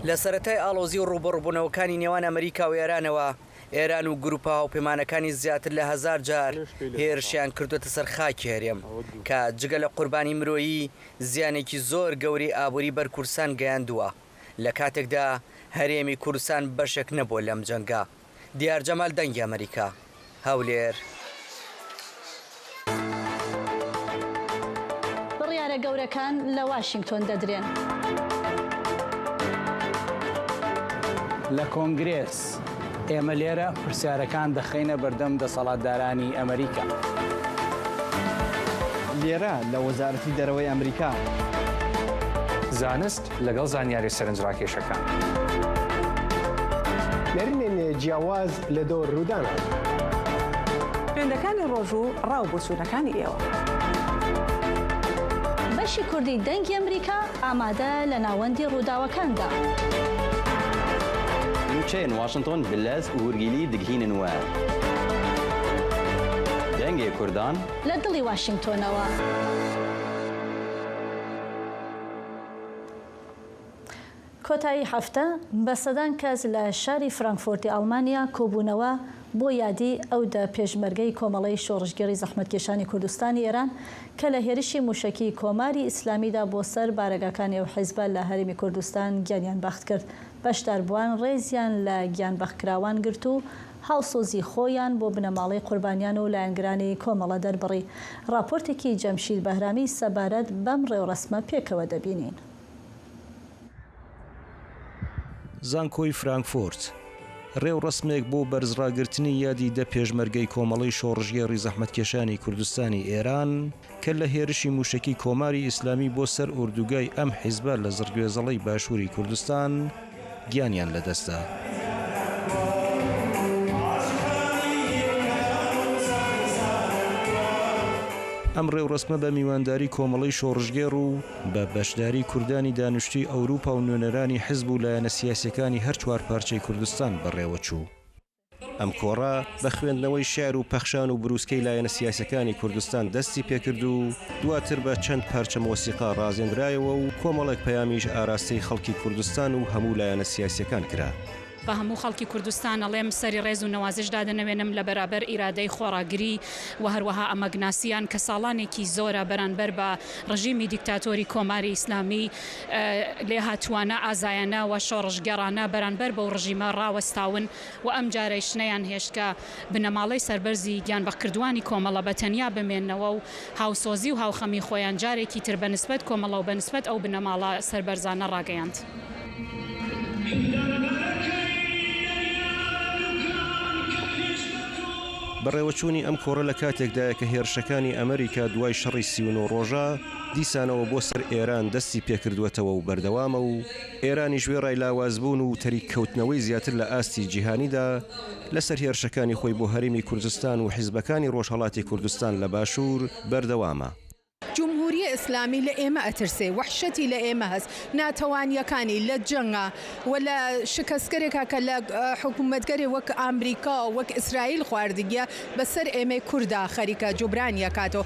لە سەرەتای ئاڵۆزی و ڕووبەڕووبوونەوەکانی نێوان ئەمریکا و ئێرانەوە، ئێران و گروپە هاوپەیمانەکانی زیاتر لە هەزار جار هێرشیان کردووەتە سەر خاکی هەرێم، کە جگە لە قوربانی مرۆیی زیانێکی زۆر گەورەی ئابووری بەر کوردستان گەیاندووە، لە کاتێکدا هەرێمی کوردستان بەشێک نەبووە لەم جەنگە. دیار جەمال دەنگی ئەمەریکا، هەولێر. بڕیارە گەورەکان لە واشینگتۆن دەدرێن. لە کۆنگرێس، ئێمە لێرە پرسیارەکان دەخەینە بەردەم دەسەڵاتدارانی ئەمریکا. لێرە لە وەزارەتی دەرەوەی ئەمریکا. زانست لەگەڵ زانیاریە سەرنجڕاکێشەکان. نەرینێن جیاواز لە دەور روودانان. ترێندەکانی ڕۆژ و ڕا و بۆچوونەکانی ئێوە. بەشی کوردی دەنگی ئەمریکا ئامادە لە ناوەندی ڕووداوەکاندا. Nûçeyên Washington bi lez û hûrgîlî digihînin we. Dengê Kurdan. لە دڵی واشینگتۆنەوە. کۆتایی هەفتە بە سەدان کەس لە شاری فرانکفۆرتی ئەڵمانیا کۆبوونەوە بۆ یادی ئەو دە پێشمەرگەی کۆمەڵەی شۆڕشگێڕی زەحمەتکێشانی کوردستانی ئێران کە لە هێرشی مووشەکی کۆماری ئیسلامیدا بۆ سەر بارەگاکانی ئەو حیزبە لە هەرێمی کوردستان گیانیان بەخت کرد. بەشداربووان ڕێزیان لە گیانبەختکراوان گرت و هاوسۆزی خۆیان بۆ بنەماڵەی قوربانیان و لایەنگرانی کۆمەڵە دەربڕی. ڕاپۆرتێکی جەمشید بەهرامی سەبارەت بەم ڕێوڕەسمە پێکەوە دەبینین. زانکۆی فرانکفۆرت، ڕێوڕەسمێک بۆ بەرزڕاگرتنی یادی دە پێشمەرگەی کۆمەڵەی شۆڕشگێڕی زەحمەتکێشانی کوردستانی ئێران کە لە هێرشی مووشەکی کۆماری ئیسلامی بۆ سەر ئوردوگای ئەم حیزبە لە زڕگوێزەڵەی باشووری کوردستان گیانیان لەدەستدا. ئەم ڕێوڕەسمە بە میوانداری کۆمەڵەی شۆڕشگێڕ و بە بەشداری کوردانی دانیشتووی ئەوروپا و نوێنەرانی حزب و لایەنە سیاسیەکانی هەر چوارپارچەی کوردستان بەڕێوەچوو. ئەم کۆڕە بە خوێندنەوەی شیعر و پەخشان و بروسکەی لایەنە سیاسیەکانی کوردستان دەستی پێکرد و دواتر بە چەند پارچە مۆسیقا ڕازێنرایەوە و کۆمەڵێک پەیامیش ئاراستەی خەڵکی کوردستان و هەموو لایەنە سیاسیەکان کرا. بە هەموو خەڵکی کوردستان ئەڵێم سەری ڕێز و نەوازش دادەنەوێنم لە بەرابەر ئیرادەی خۆڕاگری و هەروەها ئەمەگناسیان کە ساڵانێکی زۆرە بەرانبەر بە ڕژیمی دیکتاتۆری کۆماری ئیسلامی لێهاتووانە، ئازایانە و شۆڕشگێڕانە بەرانبەر بەو ڕژیمە ڕاوەستاون و ئەمجارەیش نەیانهێشت کە بنەماڵەی سەربەرزی گیانبەختکردووانی کۆمەڵە بە تەنیا بمێننەوە و هاوسۆزی و هاوخەمی خۆیان جارێکی تر بە نسبەت کۆمەڵە و بە نسبەت ئەو بنەماڵە سەربەرزانە ڕاگەیاند. بەڕێوەچوونی ئەم کۆڕە لە کاتێکدایە کە هێرشەکانی ئەمریکا دوای شەڕی 39 ڕۆژە دیسانەوە بۆ سەر ئێران دەستی پێکردووەتەوە و بەردەوامە و ئێرانیش وێڕای لاوازبوون و تەریک کەوتنەوەی زیاتر لە ئاستی جیهانیدا لەسەر هێرشەکانی خۆی بۆ هەرێمی کوردستان و حیزبەکانی ڕۆژهەڵاتی کوردستان لە باشوور بەردەوامە. جمهوری ئیسلامی لە ئێمە ئەترسێ، وەحشەتی لە ئێمە هەس، ناتەوانیەکانی لە جەنگا و لە شکەستگەرێکا کە لە حکومەتگەرێ وەک ئامریکا و وەک ئیسرائیل خواردگیە بە سەر ئێمەی کوردا خەریکە جوبرانی ئەکاتەوە.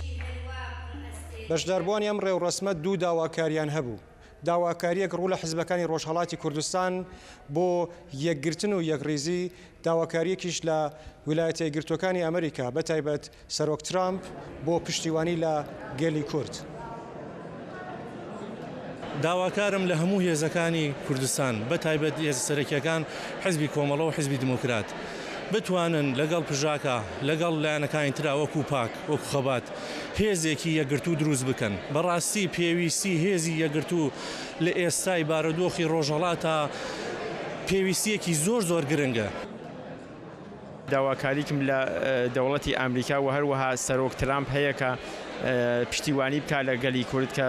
بەشداربووانی ئەم ڕێوڕەسمە دوو داواکاریان هەبوو، داواکارییەک ڕوو لە حیزبەکانی ڕۆژهەڵاتی کوردستان بۆ یەکگرتن و یەکڕیزی، داواکارییەکیش لە ویلایەتە یەکگرتووەکانی ئەمریکا بە تایبەت سەرۆک ترامپ بۆ پشتیوانی لە گەلی کورد. داواکارم لە هەموو هێزەکانی کوردستان بە تایبەت هێزە سەرەکیەکان حزبی کۆمەڵە و حزبی دیموکرات بتوانن لەگەڵ پژاکا لەگەڵ لایەنەکانی ترا وەکو پاک وەکو خەبات هێزێکی یەکگرتوو دروست بکەن بەڕاستی پێویستی هێزی یەکگرتوو لە ئێستای بارودۆخی ڕۆژهەڵاتا پێویستیەکی زۆر زۆر گرنگە. داواکاریکم لە دەوڵەتی ئامریکا و هەروەها سەرۆک ترامپ هەیە کە پشتیوانی بکا لە گەلی کورد کە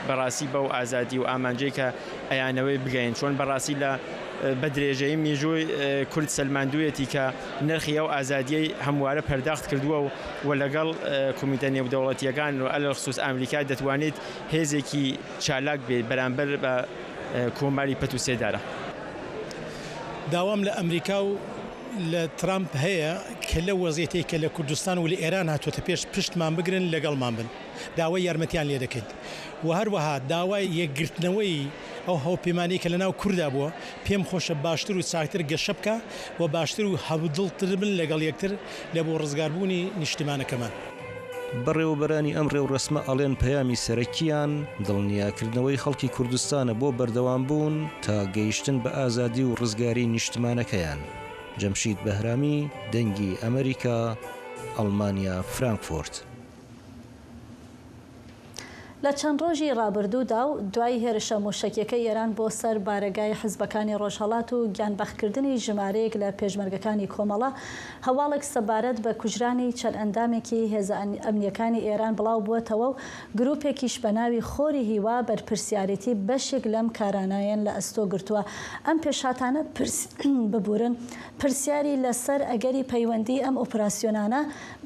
بەڕاستی بەو ئازادی و ئامانجەی کە ئەیانەوەی بگەین چۆن بەڕاستی لە بە درێژەی مێژووی کورد سەلماندوویەتی کە نرخی ئەو ئازادیەی هەموارە پەرداخت کردووە و و لەگەڵ کومیتە نێودەوڵەتیەکان و ئەلخسوس ئامریکا دەتوانێت هێزێکی چالاک بێت بەرامبەر بە کۆماری پەت و سێدارە. داوام لە ئەمریکا و لە ترامپ هەیە کە لەو وەزیەتەی کە لە کوردستان و لە ئێران هاتووەتە پێش پشتمان بگرن لەگەڵمان بن داوای یارمەتیان لێ دەکەین و هەروەها داوای یەکگرتنەوەی ئەو هاوپەیمانیەی کە لەناو کوردا بووە پێم خۆشە باشتر و چاکتر گەشە بکا و باشتر و هاودڵتر بن لەگەڵ یەکتر لە بۆ ڕزگاربوونی نیشتیمانەکەمان. بەڕێوەبەرانی ئەم ڕێوڕەسمە ئەڵێن پەیامی سەرەکییان دڵنیاکردنەوەی خەڵکی کوردستانە بۆ بەردەوامبوون تا گەیشتن بە ئازادی و ڕزگاری نیشتمانەکەیان. جەمشید بەهرامی، دەنگی ئەمەریکا، ئەڵمانیا، فرانکفۆرت. لە چەند ڕۆژی ڕابردوودا و دوای هێرشە مووشەکیەکەی ئێران بۆ سەر بارەگای حزبەکانی ڕۆژهەڵات و گیانبەختکردنی ژمارەیەک لە پێشمەرگەکانی کۆمەڵە، هەواڵێک سەبارەت بە کوژرانی چەند ئەندامێکی هێزە ئەمنییەکانی ئێران بڵاو بووەتەوە و گرووپێکیش بە ناوی خۆری هیوا بەرپرسیارێتی بەشێک لەم کارانەیان لە ئەستۆ گرتووە. ئەم پێشهاتانە ببورن پرسیاری لە سەر ئەگەری پەیوەندیی ئەم ئۆپراسیۆنانە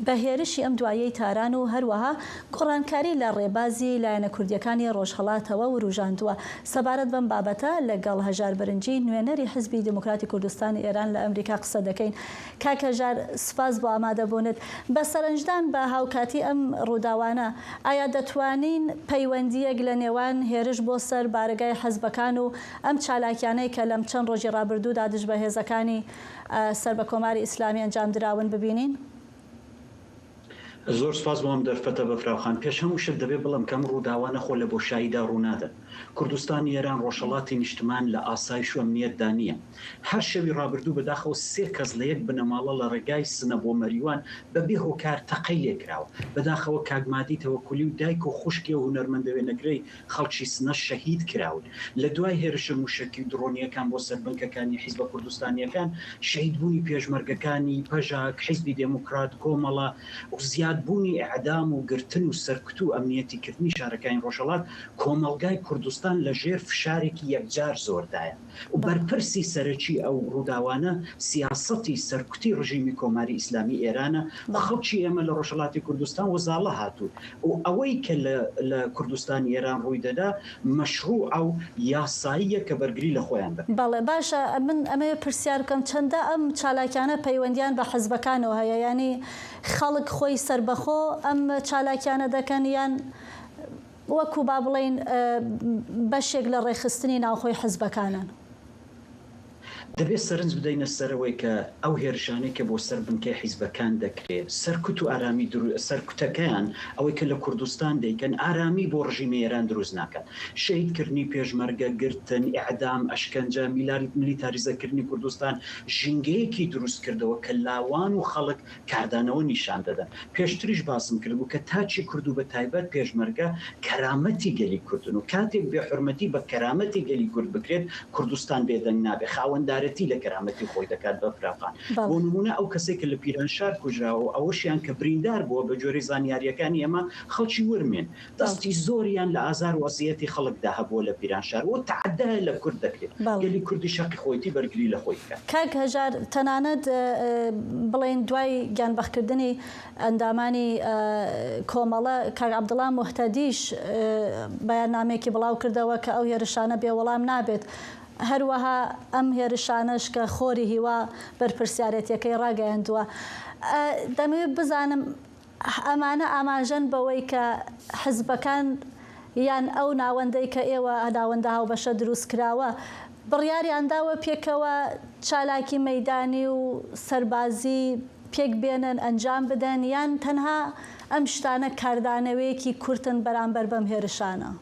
بە هێرشی ئەم دواییەی تاران و هەروەها گۆڕانکاری لە ڕێبازی. لایەنە کوردییەکانی ڕۆژهەڵاتەوە وروژاندووە. سەبارەت بەم بابەتە لەگەڵ هەژار برنجی نوێنەری حزبی دێموکراتی کوردستانی ئێران لە ئەمریکا قسە دەکەین. کاک هەژار سوپاس بۆ ئامادەبوونت. بە سەرنجدان بە هاوکاتی ئەم ڕووداوانە، ئایا دەتوانین پەیوەندییەک لە نێوان هێرش بۆ سەر بارەگای حزبەکان و ئەم چالاکیانەی کە لەم چەند ڕۆژی ڕابردوودا دژ بە هێزەکانی سەر بە کۆماری ئیسلامی ئەنجام دراون ببینین؟ زۆر سوپاس بۆ ئەم دەرفەتە بەفراو خان. پێش هەموو شت دەبێ بڵێم کە ئەم ڕووداوانە خۆ لە بۆشاییدا ڕوونادەن. کوردستانی ئێران، ڕۆژهەڵاتی نیشتمان لە ئاسایش و ئەمنییەتدا نییە. هەر شەوی ڕابردوو بەداخەوە سێ کەس لە یەک بنەماڵە لە ڕێگای سنە بۆ مەریوان بە بێ هۆکار تەقەی لێ کراوە. بەداخەوە کاک مادی تەوەکولی و دایک و خوشکی ئەو هونەرمەندە وێنەگرەی خەڵکی سنە شەهید کراون. لە دوای هێرشە مووشەکی و دڕۆنییەکان بۆ سەر بنکەکانی حیزبە کوردستانییەکان، شەهیدبوونی پێشمەرگەکانی، پەژاک، حیزبی دێموکرات، کۆمەڵە، و زیادبوونی ئێعدام و گرتن و سەرکوت و ئەمنییەتی کردنی شارەکانی ڕۆژهەڵات، کۆمەڵگای کوردستان لە ژێر فشارێکی یەکجار زۆردایە و بەرپرسی سەرەکی ئەو ڕووداوانە سیاسەتی سەرکوتی ڕژیمی کۆماری ئیسلامی ئێرانە و خەڵکی ئێمە لە ڕۆژهەڵاتی کوردستان وەزاڵە هاتوون و ئەوەی کە لە لە کوردستانی ئێران ڕووی دەدا مەشرووعە و یاساییە کە بەرگری لە خۆیان دەکەن. بەڵێ باشە من ئەمەوێ پرسیار بکەم چەندە ئەم چالاکیانە پەیوەندیان بە حزبەکانەوە هەیە یانی خەڵک خۆی سەربەخۆ ئەم چالاکیانە دەکەن یان وەکو با بڵێین بەشێک لە ڕێکخستنی ناوخۆی حزبەکانن؟ دەبێت سەرنج بدەینە سەر ئەوەی کە ئەو هێرشانەی کە بۆ سەر بنکەی حیزبەکان دەکرێ، سەرکوت و ئارامی درو سەرکوتەکەیان، ئەوەی کە لە کوردستان دەیکەن، ئارامی بۆ ڕژیمی ئێران دروست ناکات. شەهید کردنی پێشمەرگە، گرتن، ئیعدام، ئەشکەنجە، میلیتاریزە کردنی کوردستان، ژینگەیەکی دروست کردەوە کە لاوان و خەڵک کاردانەوە نیشان دەدەن. پێشتریش باسم کردبوو کە تاکی کورد و بە تایبەت پێشمەرگە کەرامەتی گەلی کوردن و کاتێک بێ حورمەتی بە کەرامەتی گەلی کورد بکرێت کوردستان بێدەنگ نابێت خاوەندارێتی لە کەرامەتی خۆی دەکات بەفراوخان بۆ نموونە ئەو کەسەی کە لە پیرانشار کوژراوە و ئەوەشیان کە بریندار بووە بە گوێرەی زانیارییەکانی ئێمە خەڵکی ورمێن دەستی زۆریان لە ئازار و ئەزیەتی خەڵکدا هەبووە لە پیرانشار و تەعەدا لە کورد دەکرێت. گەلی کوردیش هەقی خۆیتی بەرگری لە خۆی بکات. کاک هەژار تەنانەت بڵێین دوای گیانبەختکردنی ئەندامانی کۆمەڵە کاک عەبدوڵا موهتەدیش بەیاننامەیەکی بڵاو کردەوە کە ئەو هێرشانە بێ وەڵام نابێت. هەروەها ئەم هێرشانەش کە خۆری هیوا بەرپرسیارێتیەکەی ڕاگەیاندووە. دەمەوێت بزانم ئەمانە ئاماژەن بەوەی کە حزبەکان یان ئەو ناوەندەی کە ئێوە ناوەندە هاوبەشە دروستکراوە بڕیاریان داوە پێکەوە چالاکی مەیدانی و سەربازی پێک بێنن ئەنجام بدەن یان تەنها ئەم شتانە کاردانەوەیەکی کورتن بەرامبەر بەم هێرشانە؟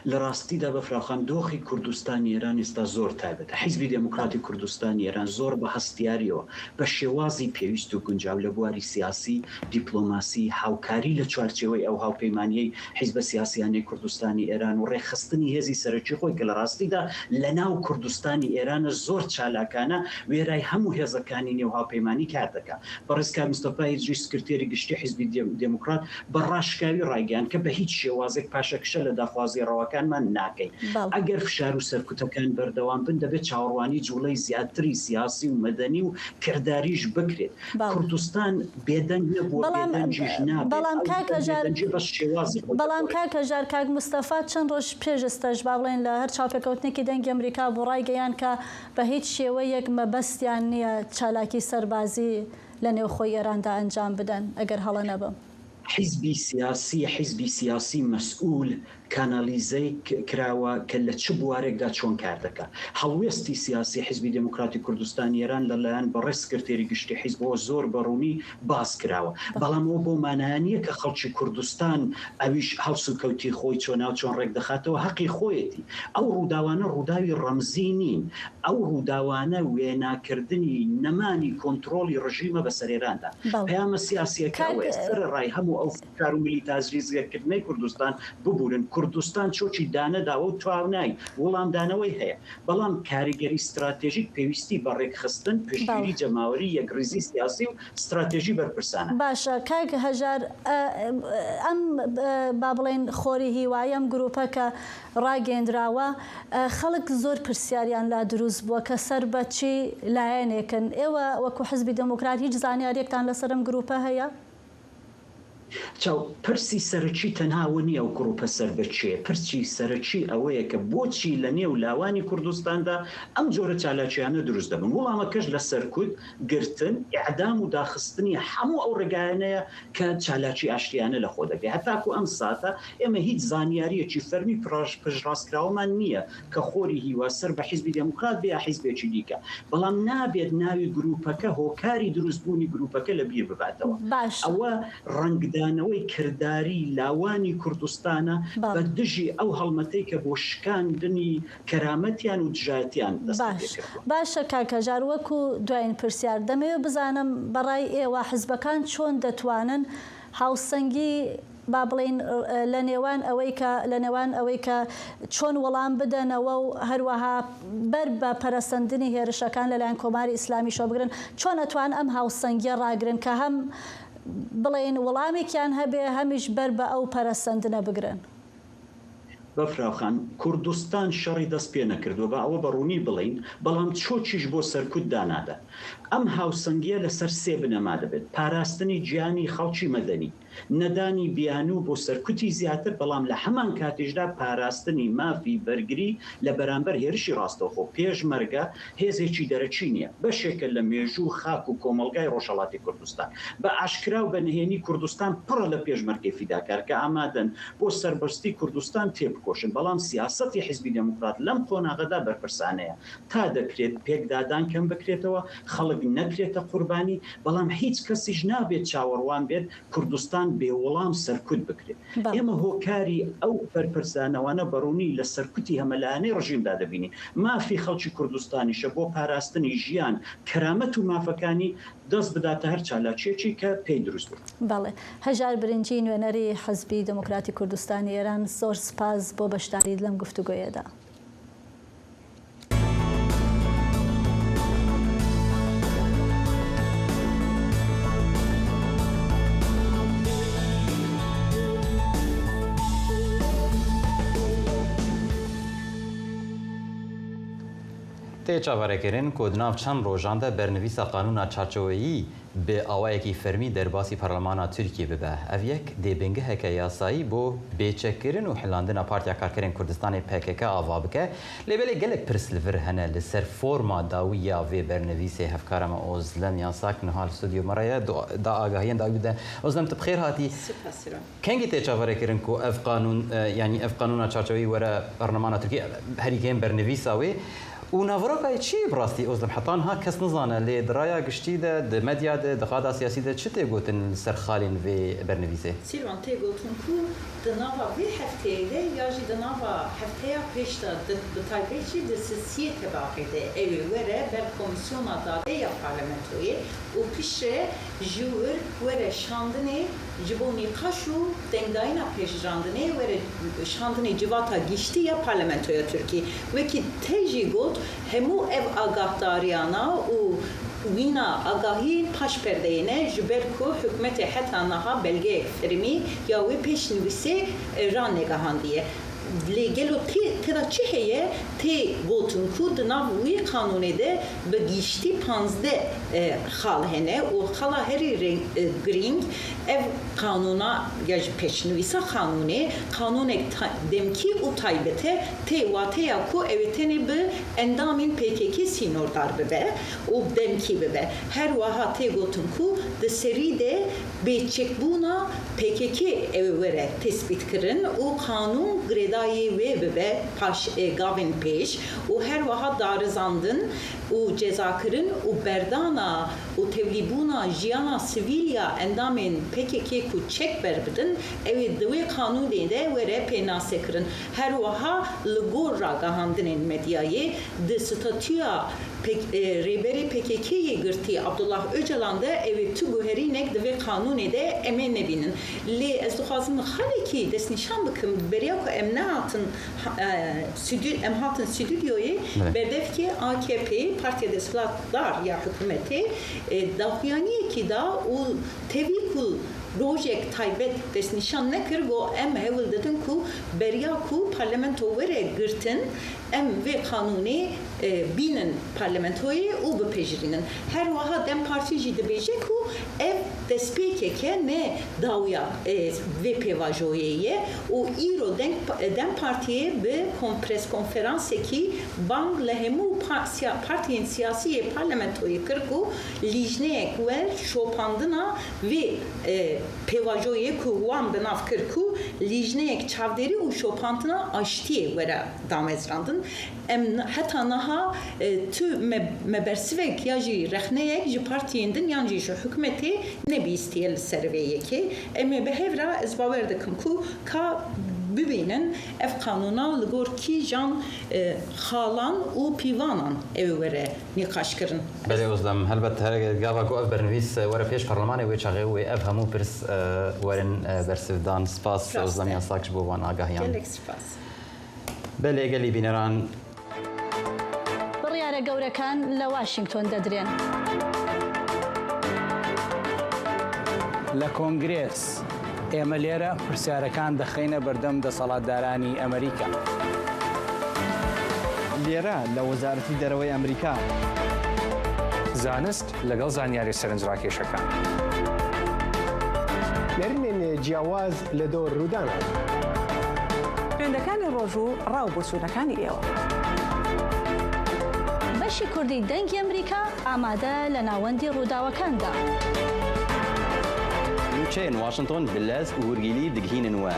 لە ڕاستیدا بەفراوخان دۆخی کوردستانی ئێران ئێستا زۆر تایبەتە. حیزبی دێموکراتی کوردستانی ئێران زۆر بە هەستیارییەوە، بە شێوازی پێویست و گونجاو لە بواری سیاسی، دیپلۆماسی، هاوکاری لە چوارچێوەی ئەو هاوپەیمانییەی حیزبە سیاسییانەی کوردستانی ئێران و ڕێکخستنی هێزی سەرەکی خۆی کە لە ڕاستیدا لە ناو کوردستانی ئێرانە زۆر چالاکانە وێرای هەموو هێزەکانی نێو هاوپەیمانی کار دەکا. بەڕێز کاک مستەفا هیجری سکرتێری گشتی حیزبی دێموکرات بە ڕاشکاوی ڕایگەیاند کە بە هیچ شێوازێک پاشەکشە لە داخوازییە ڕەواکانمان ناکەین. ئەگەر فشار و سەرکوتەکان بەردەوام بن، دەبێت چاوەڕوانی جووڵەی زیاتری سیاسی و مەدەنی و کرداریش بکرێت. کوردستان بێدەنگ نەبووە، بێدەنگیش نابێت. بەڵام کاک هەژار، بێدەنگی بەس شێوازی خۆی بەڵام کاک هەژار، کاک مستەفا چەند ڕۆژ پێش ئێستاش با بڵێین لە هەر چاوپێکەوتنێکی دەنگی ئەمریکا بوو ڕایگەیاند کە بە هیچ شێوەیەک مەبەستیان نییە چالاکی سەربازی لە نێوخۆی ئێراندا ئەنجام بدەن، ئەگەر هەڵە نەبم. حیزبی سیاسی، حیزبی سیاسی مەسئول کانالیزەی کراوە کە لە چ بوارێکدا چۆن کار دەکا. هەڵوێستی سیاسی حیزبی دێموکراتی کوردستانی ئێران لە لایەن بەڕێز سکرتێری گشتی حیزبەوە زۆر بە ڕوونی باس کراوە. بەڵام ئەوە بەو مانایە نییە کە خەڵکی کوردستان ئەویش هەڵسوکەوتی خۆی چۆناوچۆن ڕێک دەخاتەوە، هەقی خۆیەتی. ئەو ڕووداوانە ڕووداوی ڕەمزی نین. ئەو ڕووداوانە وێناکردنی نەمانی کۆنترۆڵی ڕژیمە بەسەر ئێراندا. پەیامە سیاسییەکە ئەوەیە، سەرەڕای هەموو ئەو فشار و میلیتازریزەکردنەی کوردستان، ببورن، کوردستان چۆکی دانەداوە و توانای وڵامدانەوەی هەیە، بەڵام کاریگەری ستراتێژیک پێویستی بە ڕێکخستن، پشتگیری جەماوەری، یەکڕیزی سیاسی و ستراتێژی بەرپرسانە. باشە کاک هەژار ئەم با بڵێین خۆری هیوایە ئەم گروپە کە ڕاگەیەندراوە خەڵک زۆر پرسیاریان لا دروست بووە کە سەر بە چی لایەنێکن ئێوە وەکو حزبی دێموکرات هیچ زانیاریەکتان لەسەر ئەم گروپە هەیە؟ چاو، پرسی سەرەکی تەنها ئەوە نییە ئەو گڕوپە سەر بە کێیە، پرسی سەرەکی ئەوەیە کە بۆچی لە نێو لاوانی کوردستاندا ئەم جۆرە چالاکییانە دروست دەبن؟ وڵامەکەش لە سەرکوت، گرتن، ئیعدام و داخستنی هەموو ئەو ڕێگایانەیە کە چالاکی ئاشتیانە لە خۆ دەگرێت. هەتاکو ئەم ساتە ئێمە هیچ زانیارییەکی فەرمی پشتڕاستکراوەمان نییە کە خۆری هیوا سەر بە حیزبی دێموکرات بێ یا حیزبێکی دیکە، بەڵام نابێت ناوی گرووپەکە هۆکاری دروستبوونی گرووپەکە لە بیر بباتەوە. باشە. ئەوە ڕەنگدانەوەی کرداری لاوانی کوردستانە بە دژی ئەو هەڵمەتەی کە بۆ شکاندنی کەرامەتیان و دژایەتیان دەستی باش. پێکردووە. باشە کاک هەژار وەکو دوایین پرسیار دەمەوێ بزانم بە ڕای ئێوە حزبەکان چۆن دەتوانن هاوسەنگی با بڵێین لە نێوان ئەوەی کە لە نێوان ئەوەی کە چۆن وەڵام بدەنەوە و هەروەها بەر بە پەرەسەندنی هێرشەکان لەلایەن کۆماری ئیسلامیشەوە بگرن، چۆن ئەتوان ئەم هاوسەنگیە ڕاگرن کە هەم بڵێین وەڵامێکیان هەبێ هەمیش بەر بە ئەو پەرەسەندنە بگرن؟ بەفراو خان، کوردستان شەڕی دەست پێ نەکردووە، با ئەوە بە ڕوونی بڵێین، بەڵام چۆکیش بۆ سەرکوت دانادات. ئەم هاوسەنگییە لەسەر سێ بنەما دەبێت، پاراستنی گیانی خەڵکی مەدەنی، نەدانی بیانوو بۆ سەرکوتی زیاتر، بەڵام لە هەمان کاتیشدا پاراستنی مافی بەرگری لە بەرامبەر هێرشی ڕاستەوخۆ. پێشمەرگە هێزێکی دەرەکی نییە، بەشێکە لە مێژوو و خاک و کۆمەڵگای ڕۆژهەڵاتی کوردستان. بە ئاشکرا و بە نهێنی کوردستان پڕە لە پێشمەرگەی فیداکار کە ئامادەن بۆ سەربەستی کوردستان تێبکۆشن، بەڵام سیاسەتی حیزبی دێموکرات لەم قۆناغەدا بەرپرسانەیە. تا دەکرێت پێکدادان کەم بکرێتەوە، خەڵک نەکرێتە قوربانی، بەڵام هیچ کەسیش نابێت چاوەڕوان بێت کوردستان بێ وڵام سەرکوت بکرێت. ئێمە هۆکاری ئەو بەرپرسدانەوانە بە ڕوونی لە سەرکوتی هەمەلایەنەی ڕژیمدا دەبینین. مافی خەڵکی کوردستانیشە بۆ پاراستنی ژیان، کەرامەت و مافەکانی دەست بداتە هەر چالاکییەکی کە پێی دروست بێت. بەڵێ. هەژار برنجی نوێنەری حزبی دێموکراتی کوردستانی ئێران زۆر سپاس بۆ بەشداریت لەم گفتوگۆیەدا. Tê çaverêkirin ku di nav çend rojan de bernivîsa qanûna çarçoveyî bi awayekî fermî derbasî Parlemana Tirkiyê bibe. Ev yek dê bingeheke yasayî bo bêçekkirin û hilandina Partiya Karkerên Kurdistanê pkk ava bike. Lê belê gelek pirs li vir hene li ser forma dawî ya vê bernivîsê. Hevkara me Ozlem Yasak niha li studyo me re ye da agahiyên dawî bide. Ozlem tu bi xêr hatî. Sipas Siran. Kengî tê çaverêkirin ku ev qanûn yanî ev qanûna çarçeweyî were Parlemana Tirkiyê herî kêm bernivîsa wê û naveroka yê çi ye bi rastî Ozlem heta niha kes nizane lê di raya giştî de di medya de di qada siyasî de çi tê gotin li ser xalên vê bernivîsê? Sîlvan tê gotin ku di nava vê hefteyê de ya jî di nava hefteya pêş de di bi taybet jî di sisiyê tebaxê de ew ê were ber Komîsyona Dadê ya Parlamentoyê û piştre ji wir were şandinê Ji bo nîqaş û dengdayîna pêşjandinê were şandinê Civata Giştî ya Parlamentoya Tirkî. Wekî te jî got hemû ev agahdariyana û wîna agahiyên paş perdeyê ne ji ber ku hikûmetê heta niha belgeyek fermî ya wê pêşnivîsê ranegihandiye. Lê gelo tê têda çi heye? Tê gotin ku di nav wê qanûnê de bi giştî panzdeh xal hene û xala herî girîng ev qanûna ya ji pêşnivîsa qanûnê, qanûnek demkî û taybet e, tê wateya ku ew ê tenê bi endamên pkk sînordar bibe û demkî bibe. Her wiha tê gotin ku di serî de Bêçekbûna pkk ew ê were tesbîtkirin û qanûn girêdayê wê bibe paş gavên pêş û her wiha darizandin û cezakirin û berdana û tevlîbûna jiyana sivîl ya endamên pkk ku çek berbidin ew ê di wê qanûnê de were pênasekirin. Her wiha li gor ragihandinên medyayê di statuya Rêberê pkk yê girtî Abdullah Ocalan de ew ê tu guherînek di vê qanûnê de em ê nebînin. Lê ez dixwazim xalekî destnîşan bikim, beriya ku em nehatin em hatin stûdyoyê, berdevkê AKP'ê, Partiya Desthilatdar ya Hikûmetê, daxuyaniyekî da û tevî. ku rojek taybet destnîşan nekir got em hewl didin ku beriya ku parlamento were girtin em vê qanûnê bînin parlamentoyê û bipejirînin. Her wiha dem Partî jî dibêje ku ev destpêkek e ne dawiya vê pêvajoyê ye û îro dem Partiyê bi preskonferansekî bang li hemû partiyên siyasî yê parlamentoyê kir ku lîjneyek wer şopandina vê pêvajoyê ku wan bi nav kir ku lîjneyek çavdêrî û şopandina aştiyê were damezrandin. Em heta niha tu me bersivek ya jî rexneyek ji partiyên din yan jî ji hikûmetê nebihîstiye li ser vê yekê. Em ê bi hev re ez bawer dikim ku ka bibînin ev qanûna li gor kîjan xalan û pîvanan ew ê were nîqaşkirin. Belê Ozlem, helbet her gava ku ev bernivîs were pêş parlemanê wê çaxê wê ev hemû pirs werin bersivdan. Spas Ozlem Yasak ji bo van agahiyan. Gelek spas. Belê gelî bîneran. بڕیارە گەورەکان لە واشینگتۆن دەدرێن. لە کۆنگرێس، ئێمە لێرە پرسیارەکان دەخەینە بەردەم دەسەڵاتدارانی ئەمریکا. لێرە لە وەزارەتی دەرەوەی ئەمریکا. زانست لەگەڵ زانیاریە سەرنجڕاکێشەکان. نەرمێن جیاواز لە دەور ڕوودانان. ترێندەکانی ڕۆژ و ڕا و بۆچوونەکانی ئێوە. بەشی کوردی دەنگی ئەمریکا ئامادە لە ناوەندی ڕووداوەکاندا. نوچەێن واشنتۆن بلەز و هورگیلی دگهینن وە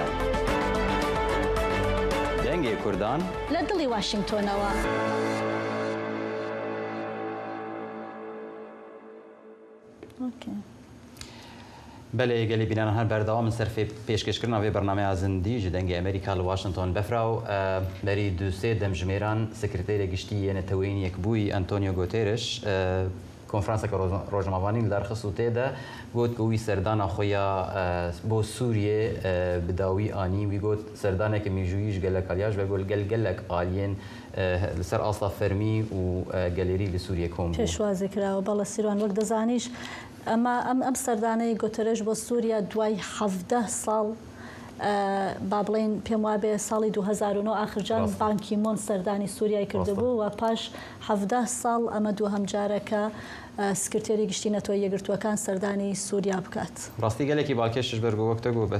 دەنگێ کوردان. لە دڵی واشینگتۆنەوە. بەلێ گەلی بینەران هەر بەردەوامن سەر پێشکەشکردنا ڤێ بەرنامەیا زندی ژ دەنگێ ئەمریکا لە واشنتۆن بەفراو بەری دو سێ دەمژمێران سکرتێرێ گشتی یێ نەتەوەیین یەکبوویی ئەنتۆنیۆ گۆتێرش کۆنفرانسەکە ڕۆژنامەڤانی لەدارخست و تێدە گوت کو وی سەردانا خۆ یا بۆ سوریێ bi dawî anî. Wî got serdaneke mîjûyî ji gelek aliya ji ber ku li gel gelek aliyên li ser asta fermî û gelêrî li Sûriyê kom bû. پێشوازی کراوە. بەڵێ سیروان وەک دەزانیش ئەمە ئەم ئەم سەردانەی گۆتەرێش بۆ سووریا دوای 17 ساڵ با بڵێین پێم وابێ ساڵی 2009 ئاخر جار بان کی مۆن سەردانی سووریای کردبوو و پاش 17 ساڵ ئەمە دووهەم جارە کە سکرتێری گشتی نەتەوە یەکگرتووەکان سەردانی سووریا بکات. ڕاستی گەلێکی باڵکێشش بەر بوو وەک تە گوت بە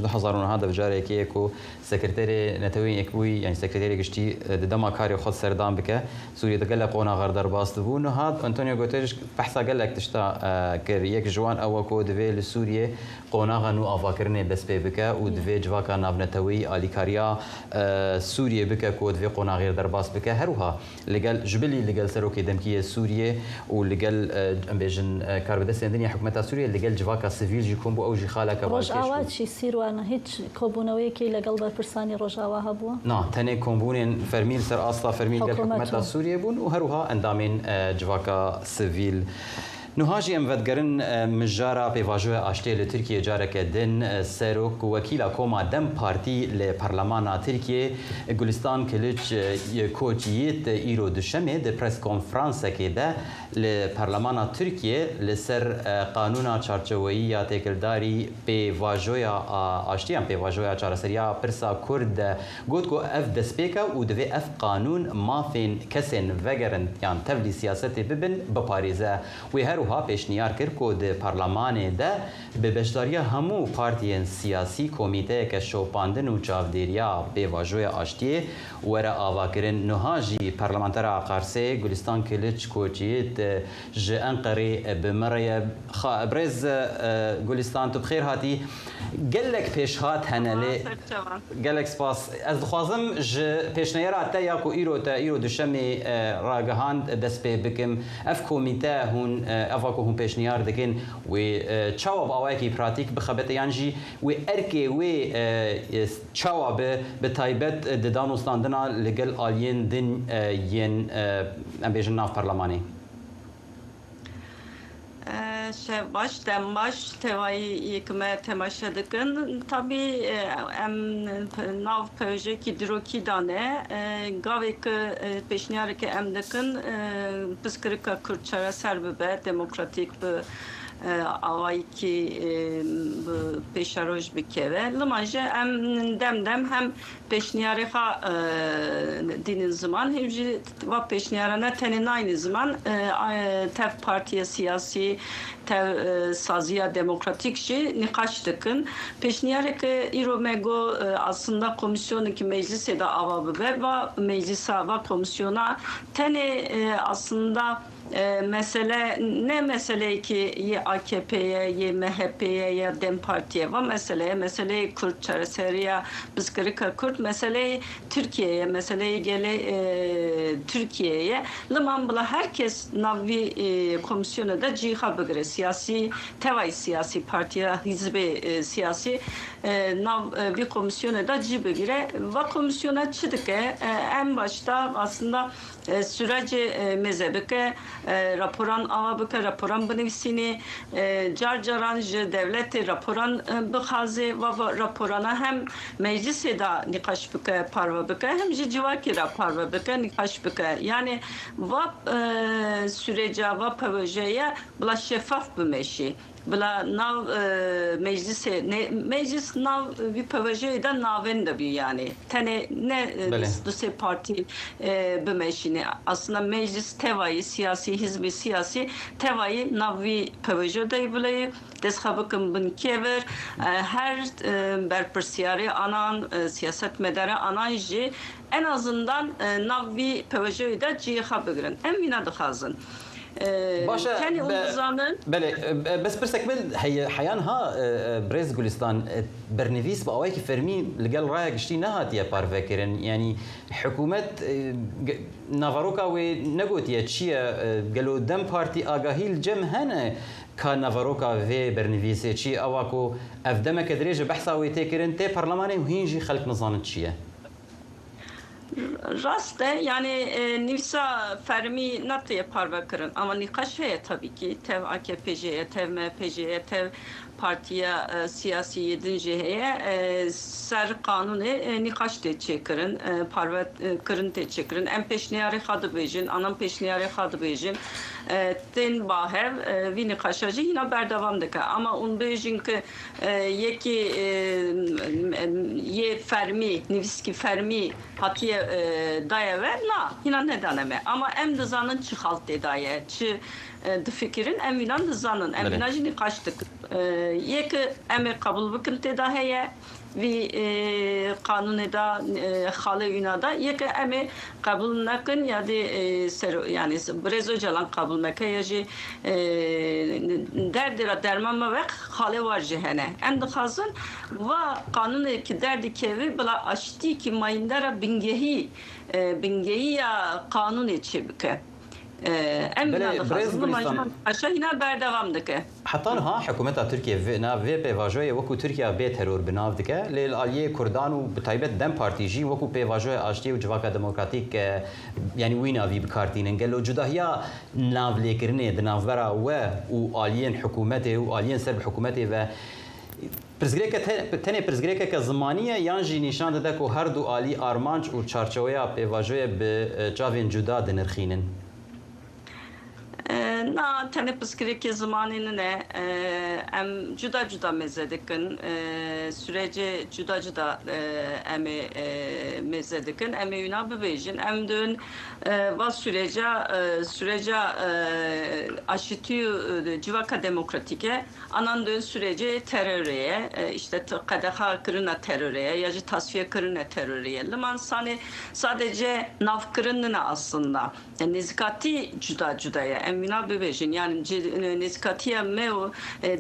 2009 دە بجارێکێ کو سکرتێرێ نەتەوەی یەکبووی یانی سکرتێرێ گشتی di dema karê xwe serdan bike Sûriyê di gelek qonaxer derbas dibû. Niha Antonio Guterres behsa gelek tişta kir. Yek ji wan ew e ku divê li Sûriyê qonaxa nû avakirinê dest pê bike û divê civaka navneteweyî alîkariya Sûriyê bike ku di vê qonaxê derbas bike. Her wiha Li gel ji bilî li gel Serokê Demkî yê Sûriyê û li gel em bêjin karbidestên din yê hikûmeta Sûriyê li gel civaka sivîl jî kom bû ew jî xaleke balkêş bû. Rojava çi Sîrwan hîç kobûneweyekî legel berpirsanî Rojava hebû? Na, tenê kombûnên fermî li ser asta fermî li gel hikûmeta Sûriyê bûn û her wiha endamên civaka sivîl. Nuha jî em vedigerin mijara pêvajoya aştiyê li Tirkiyê careke din Serok Wekîla Koma dem Partî li Parlemana Tirkiyê Gulistan Kiliç Koçyiğit îro Duşemê di preskonferansekê de li Parlemana Tirkiyê li ser qanûna çarçeweyî ya têkildarî pêvajoya aştiyê yan pêvajoya çareseriya pirsa Kurd de got ku ev destpêk e û divê ev qanûn mafên kesên vegerin yan tevlî siyasetê bibin biparêze. Wê her wiha pêşniyar kir ku di parlemanê de bi beşdariya hemû partiyên siyasî komîteyeke şopandin û çavdêriya pêvajoya aştiyê were avakirin. Niha jî parlementera Qarsê Gulistan Kiliç Koçyiğit ji Enqerê bi me re ye. Birêz Gulistan tu bi xêr hatî. Gelek pêşhat hene lê gelek spas. Ez dixwazim ji pêşneyera te ya ku îro te îro duşemê ragihand dest pê bikim. Ev komîte hûn eva ku hûn pêşniyar dikin wê çawa bi awayekî pratîk bixebite yan jî wê erkê wê çawa bi bi taybet di danûstandina li gel aliyên din yên em bêjin nav parlemanê? Şev baş, dem baş tevayî yê ku me temaşe dikin. Tabî em nav projeyekî dîrokî de ne. Gavê ku pêşniyareke em dikin pirsgirêka Kurd çareser bibe, demokratîk bi. ئاوایکی پێشەرۆژ بکەوێ. لما ژە ئەم دەم دەم هەم پێشنیارێ خا دینن زمان هەم ژی وا پێشنیارانە تەنێ ناینن زمان تەv partiya siyasî tev saziya demokratîk jî nîqaş dikin. Pêşniyareke îro me got aslında komîsyonekî meclisê de ava bibe va meclisa va komîsyona tenê aslında Mesele ne meseleyekî yê AKP'ê ye, yê MHP'ê ye ya dem Partiyê ye. Va meseleye meseleyê Kurd, çareseriya pirsgirêka Kurd meseleyê Tirkiyeyê ye, meseleyê gelê Tirkiyeyê ye. Liman bila her kes nav vî komîsyonê de cihê xwe bigire. Siyasî, tevayî siyasî, partiya hîzbê siyasî nav vî komîsyonê de cih bigire. Va komîsyona çi dike? Em başta aslında Sürecê mêze bike, raporan ava bike, raporan binivîsînê, car caran ji dewletê raporan bixwazê, va raporana hem meclisê de nîqaş bike, parve bike, hem jî civakê re parve bike, nîqaş bike. Yanî va süreca, va pewejeye bila şefaf bimeşî. Bila nav meclisê ne meclis nav vî pevejeyê de navên de bû yanî tenê ne du sê partî bimeşînê aslında meclis tevayî siyasî hizbê siyasî tevayî nav vî pevejo de bileyê dest xwe bikin bin kevir her berpirsiyarê anan siyasetmedere anan jî en azından nav vî pevejoyê de cihê xwe bigirin em wîna dixwazin. Baş e, Tenê hûn dizanin. Belê, bes pirsek min heye heya niha Birêz Gulistan bernivîs bi awayekî fermî li gel raya giştî nehatiye parvekirin. Yanî hikûmet naveroka wê negotiye çi ye? Gelo dem Partî agahî li cem hene ka naveroka vê bernivîsê çi ye? Ewa ku ev demeke dirêj e behsa wê tê kirin tê parlemanê û hîn jî xelk nizanin çi ye. Rast e, yanî nivîsa fermî natiye parvekirin ama nîqaş heye tabî kî tev akp jê heye, tev MHP jê heye, tev partiya siyasî yê din jê heye. Ser qanûnê nîqaş tê çêkirin, parvekirin tê çêkirin. Em pêşniyarê xwe dibêjin, anan pêşniyarê xwe dibêjin. Tên ba hev vî nîqaşa jî hîna berdewam dike. Ama hûn bêjin ki Yekî yê fermî, nivîskî fermî hatiye daye we? Na, hîna nedane me. Ama em dizanin çi xal tê daye, çi difikirin em wînan dizanin. Em wîna jî nîqaş dikin. Yek em ê qebûl bikin tê de heye. Vî qanûnê de xalê wîna de yeke em ê qebûl nekin ya dê sero yanî birêz Ocalan qebûl neke ya jî derdê re derman me wek xalê war jî hene. Em dixwazin va qanûnê ki derdikevî bila aştî kî mayînde re bingehî bingehî ya qanûnê çêbike. Em Belê, wîna Birêz dixwazin. Gulistan. Nima ji hîna berdewam dike. Heta niha hikûmeta Tirkiyê vê nav vê pêvajoyê wekû Tirkiya bê teror bi nav dike, lê li aliyê Kurdan û bi taybet dem Partî jî wekû pêvajoya aştiyê û civaka demokratîk yanî wî navî bi kar tînin. Gelo cudahiya navlêkirinê di navbera we û aliyên hikûmetê û aliyên ser bi hikûmetê ve pirsgirêke tenê pirsgirêkeke zimanî ye yan jî nîşan dide ku her du alî armanc û çarçoweya pêvajoyê bi çavên cuda dinirxînin? Na, tenê pirsgirêkê zimanê nine. Em cuda cuda mêze dikin. Sürecê cuda cuda em ê mêze dikin. Em ê wîna bibêjin. Em dibin va süreca süreca aşitî û civaka demokratîk e. Anan dibin sürecê terorê ye. Îşte qedexa kirina terorê ye ya jî tasfiye kirine terorê ye. Liman sanê sadece navkirin nine aslında. Nêzîkatî cuda cuda ye. Em wîna bibêjin yanî nêzîkatiya me û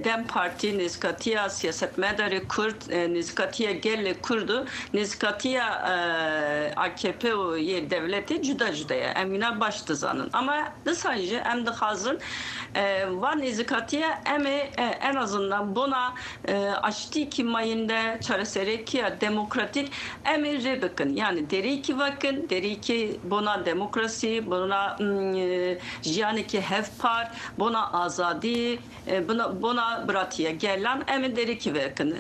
dem Partî, nêzîkatiya siyasetmedarê Kurd, nêzîkatiya gelê Kurd û nêzîkatiya akp û yê dewletê cuda cuda ye. Em wîna baş dizanin. Ama disa jî em dixwazin van nêzîkatiya em ê en azından bona aştîkî mayînde, çareserêkiya demokratîk em ê rê bikin. Yanî derîkî vekin, derîkî bona demokrasî, bona. bona jiyanekî hevpar, bona azadî, bona biratiya gelan em ê derîkî vekin.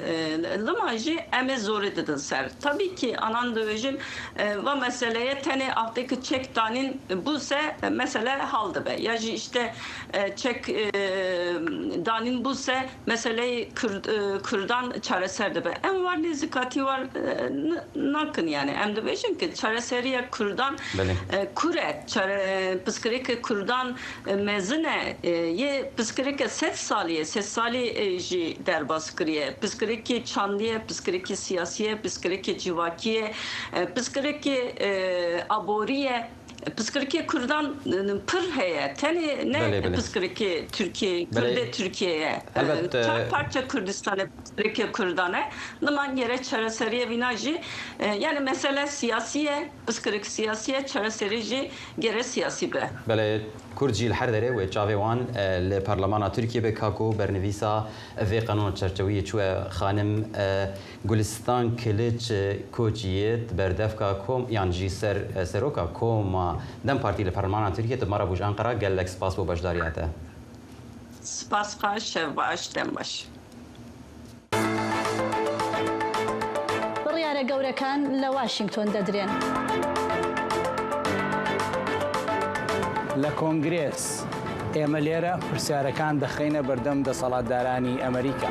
Lima jî em ê zorê didin ser. Tabî kî anan dibêjin va meseleye tenê axtê çek danîn bûse mesele hal dibe. Ya jî îşte çek danîn bûse meseleyê Kurdan çareser dibe. Em war nêzîkatî war nakin yanî. Em dibêjin ki çareseriya Kurdan kûr e, pirsgirêkê Kurdan mezin e, yê pirsgirêke sed salî ye, sed salî jî derbas kiriye. Pirsgirêkê çandî ye, pirsgirêkê siyasî ye, pirsgirêkê civakî ye, pirsgirêkê aborî ye. Pirsgirêkê Kurdan pir heye. Tenê ne pirsgirêkê Tirkiyeyê, Kurdê Tirkiyeyê ye. Çar parçe Kurdistanê pirsgirêkê Kurdan e. Niman gere çareseriye vîna jî yanî mesele siyasî ye, pirsgirêk siyasî ye, çareserî jî gere siyasî be. Belê, Kurd jî li her derê wê çavê wan li parlemana Tirkiyê be ka ku bernivîsa vê qanûna çerçewiyê çûye xanim Gulistan Kiliç Koçyit berdevka kom yan jî ser seroka koma dem Partî li Parlemana Tirkiyê tu mara bû ji Enqera gelek spas bo beşdariya te. Spas xweş şev baş dem baş. بڕیارە گەورەکان لە واشینگتۆن دەدرێن. لە کۆنگرێس، ئێمە لێرە پرسیارەکان دەخەینە بەردەم دەسەڵاتدارانی ئەمریکا.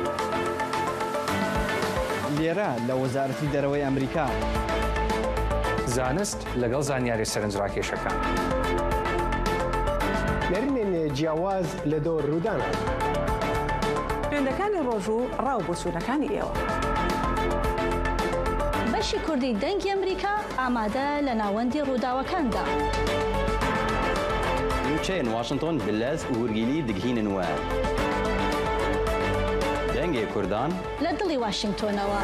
لێرە لە وەزارەتی دەرەوەی ئەمریکا. زانست لەگەڵ زانیاریە سەرنجڕاکێشەکان. نەرمێن جیاواز لە دەور ڕوودانان. ترێندەکانی ڕۆژ و ڕا و بۆچوونەکانی ئێوە. بەشی کوردی دەنگی ئەمریکا ئامادە لە ناوەندی ڕووداوەکاندا. نوچەێن واشنتۆن bi lez û hûrgîlî digihînin we. Dengê Kurdan. لە دڵی واشینگتۆنەوە.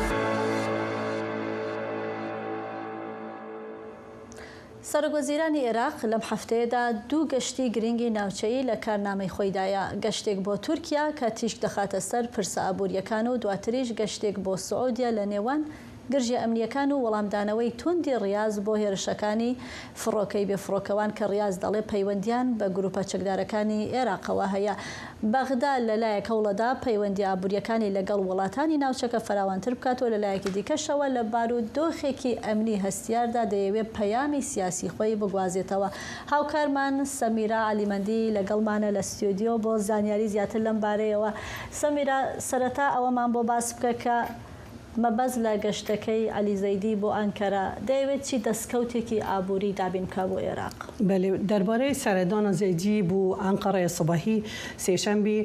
سەرۆکوەزیرانی ئێراق لەم هەفتەیەدا دوو گەشتی گرنگی ناوچەیی لە کارنامەی خۆیدایە، گەشتێک بۆ تورکیا کە تیشک دەخاتە سەر پرسە ئابوورییەکان و دواتریش گەشتێک بۆ سعودیە لە نێوان گرژیە ئەمنییەکان و وەڵامدانەوەی توندی ڕیاز بۆ هێرشەکانی فڕۆکەی بێفڕۆکەوان کە ڕیاز دەڵێ پەیوەندیان بە گروپە چەکدارەکانی ئێراقەوە هەیە. بەغدا لەلایەک هەوڵەدا پەیوەندیە ئابوریەکانی لەگەڵ وڵاتانی ناوچەکە فراوانتر بکات و لەلایەکی دیکەشەوە لە بارودۆخێکی ئەمنی هەستیاردا دەیەوێ پەیامی سیاسی خۆی بگوازێتەوە. هاوکارمان سەمیرا عەلیمەندی لەگەڵمانە لە ستۆدیۆ بۆ زانیاری زیاتر لەم بارەیەوە. سەمیرا سەرەتا ئەوەمان بۆ باس بکە کە مەبەست لە گەشتەکەی عەلی زەیدی بۆ ئانکەرە، دەیەوێت چی دەستکەوتێکی ئابووری دابین بکات بۆ ئێراق؟ بەلێ، دەربارەی سەردانا زەیدی بۆ ئەنقەرەیە سبەهی سێشەمبی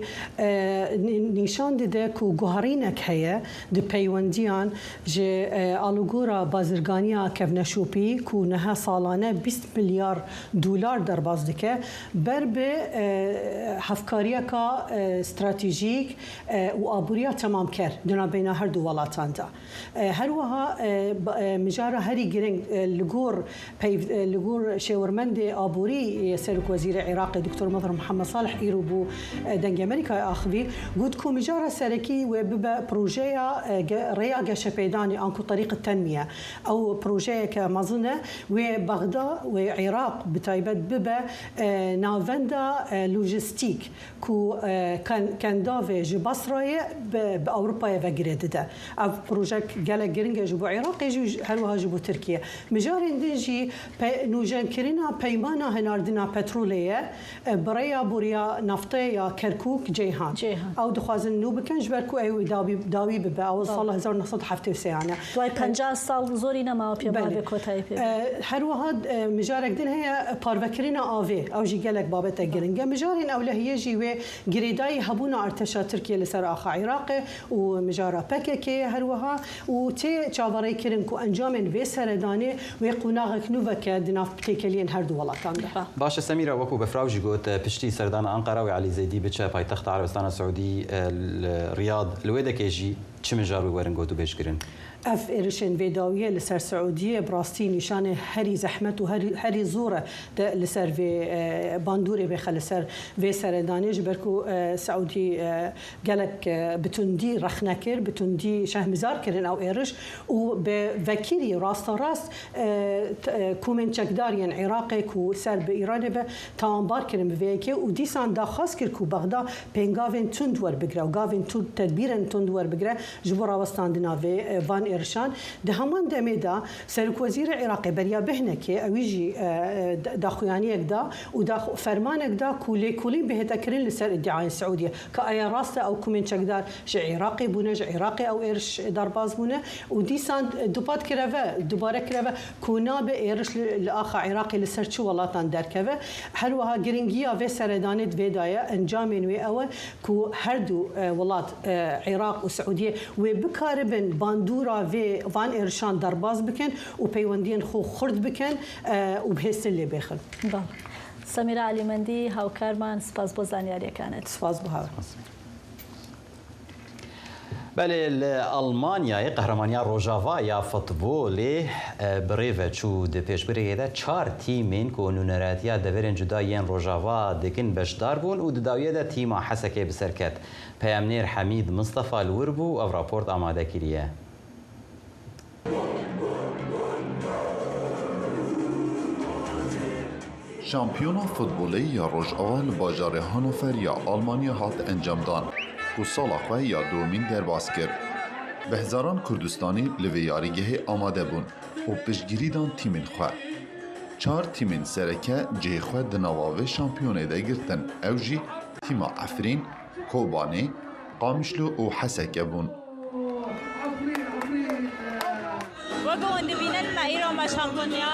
نیشان ددە کو گوهڕینەک هەیە di پەیوەندیان ji alûgora bazirganiya kevneşopî ku niha salane 20 milyar dolar derbas dike ber bi hevkariyeka stratejîk û aboriya temamker di navbeyna her du welatan de. Her wiha mijara herî giring li gor li gor şêwirmendê aborî yê Serokwezîrê Iraqê Doktor Mezher Muhammed Salih îro bo Dengê Amerîkayê axivî, got ku mijara serekî wê bibe projeya rêya geşepêdanê anku Terîq Tenmiye. Ew projeyeke mezin e wê Bexda wê Iraq bi taybet bibe navenda lojistîk. Ku kendavê ji Basrayê bi Ewropayê ve girê dide. Ev projek gelek giring e ji bo Iraqê jî û her wiha ji bo Tirkiyê. Mijarên din jî nûjenkirina peymana hinardina petrolê ye bi rêya boriya naftê ya Kerkûk Ceyhan. Ew dixwazin nû bikin ji ber ku ew dawî bibe. Ew sala 1973 an e. Dway 50 sal zorî nemawe pê mavê kotayî pê bê. Her wiha mijarek din heye parvekirina avê. Ew jî gelek babetek giring e. Mijarên ewlehiyê jî wê girêdayî hebûna arteşa Tirkiyê li ser axa Iraqê û mijara PKK'ê ye her wiha û tê çaverêkirin ku encamên vê seredanê wê qonaxek nû veke di nav têkeliyên her du welatan de. Baş e Semîra, wekû Befraw jî got, piştî serdana Enqera wê Elî Zeydî biçe paytexta Erebistana Siûdî li Riyad li wê dekê jî. چ mijar wê werin gotûbêjkirin? Ev êrişên vê dawiyê li ser Siûdiyê bi rastî nîşanê herî zehmet û herî zor e de li ser vê bandorê bêxe li ser vê seredanê ji ber ku Siûdî gelek bi tundî rexne kir, bi tundî şehmizar kirin ew êriş û bi vekirî rasterast komên çekdar yên Iraqê ku ser bi Îranê ve tawanbar kirin bi vê yekê û dîsan daxwaz kir ku Bexda pêngavên tund werbigire û gavên tund tedbîrên tund werbigire ji bo rawestandina vê van êrişan. Di heman demê de Serokwezîrê Iraqê beriya bihnekê ewî jî daxuyaniyek da û da fermanek da ku lêkolîn bihête kirin li ser îdiayên Siûdiyê ka aya rast e ew komên çekdar ji Iraqê bûne, ji Iraqê ew êriş derbas bûne û dîsan dupat kireve, dubare kireve ku nabe êriş li axa Iraqê li ser çi welatan derkeve. Her wiha giringiya vê seredanê di vê de ye, encamên wê ew e ku her du welat Iraq û Siûdiyê wê bikaribin bandora vê van êrişan derbas bikin û peywendiyên xwe xurt bikin û bi hêztir lê bêxin. Belê. Semîra Elîmendî hawkarman spas bo zanyariyەکانت. Spas bo hewe. Belê li Almanyayê qehremaniya Rojava ya futbolê bi rê ve çû. Di pêşbirkê de çar tîmên ku nûneratiya deverên cuda yên Rojava dikin beşdar bûn û di dawiyê de tîma Hesekê bi ser ket. Peyamnêr Hemîd Mistefa li wir bû û ev raport amade kiriye. Şampiyona futbolê ya Rojava li bajarê Hannover ya Almanya hat encamdan ku sala xwe ya duwemîn derbas kir. Bi hezaran Kurdistanî li vê yarîgehê amade bûn û piştgirî dan tîmên xwe. Çar tîmên sereke cihê xwe di nava vê şampiyonê de girtin, ew jî tîma Efrîn, Kobanê, Qamişlo û Heseke bûn. Weke hûn dibînin me îro me şampiyoniya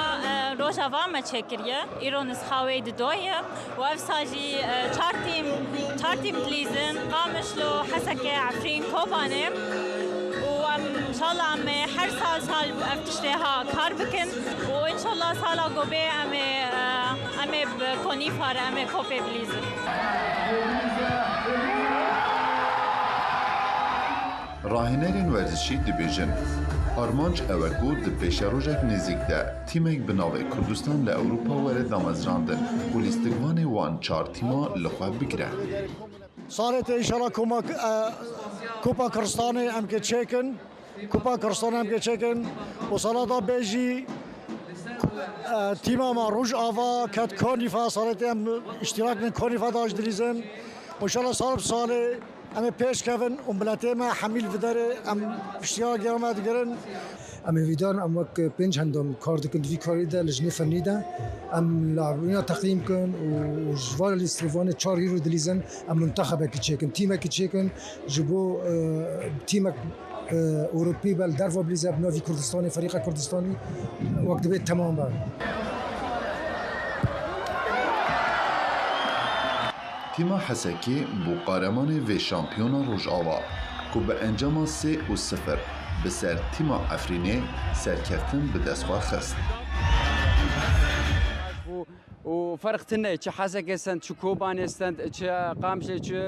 Rojava me çêkiriye. Îro nisxa wê di do ye û ev sal jî çar tîm çar tîm dilîzin, Qamişlo, Heseke, Efrîn, Kobanê û em înşallah em ê her sal sal ev tiştê ha kar bikin û înşallah sala ku bê em ê em ê bi konîfa re em ê kopê bilîzin. Rahênerên werzişî dibêjin, armanc ew e ku di pêşerojek nêzîk de tîmek bi navê Kurdistan li Ewropa were damezrandin û lîstikvanê wan çar tîma li xwe bigire. Salê tê înşala koma Kupa Kurdistanê em kê çêkin. Kupa Kurdistanê em kê çêkin û sala da bê jî tîma me Rojava ket Konîfa salê tê em îştîrak min Konîfa da ji dilîzin û înşala sal bi salê Em ê pêş kevin û miletê me hemî li viderê em piştgiriya gera me digirin. Em hêvîdar in em wek pênc hendam kar dikin di vî karî de li jinê fennî de em lawîna teqdîm bikin û ji van lîstikvanê çar hîro dilîzin em muntexebekî çêkin tîmekî çêkin ji bo tîmek Ewropî be li derve bilîze bi navî Kurdistanê Ferîqa Kurdistanî wek dibê temam be. Tîma Hesekê bû qaremanê vê şampiyona Rojava ku bi encama sê û sifir bi ser tîma Efrînê serkeftin bi dest xwe xist. û ferq tune çi Hesekê send çi Kobanê send çi Qamişê çi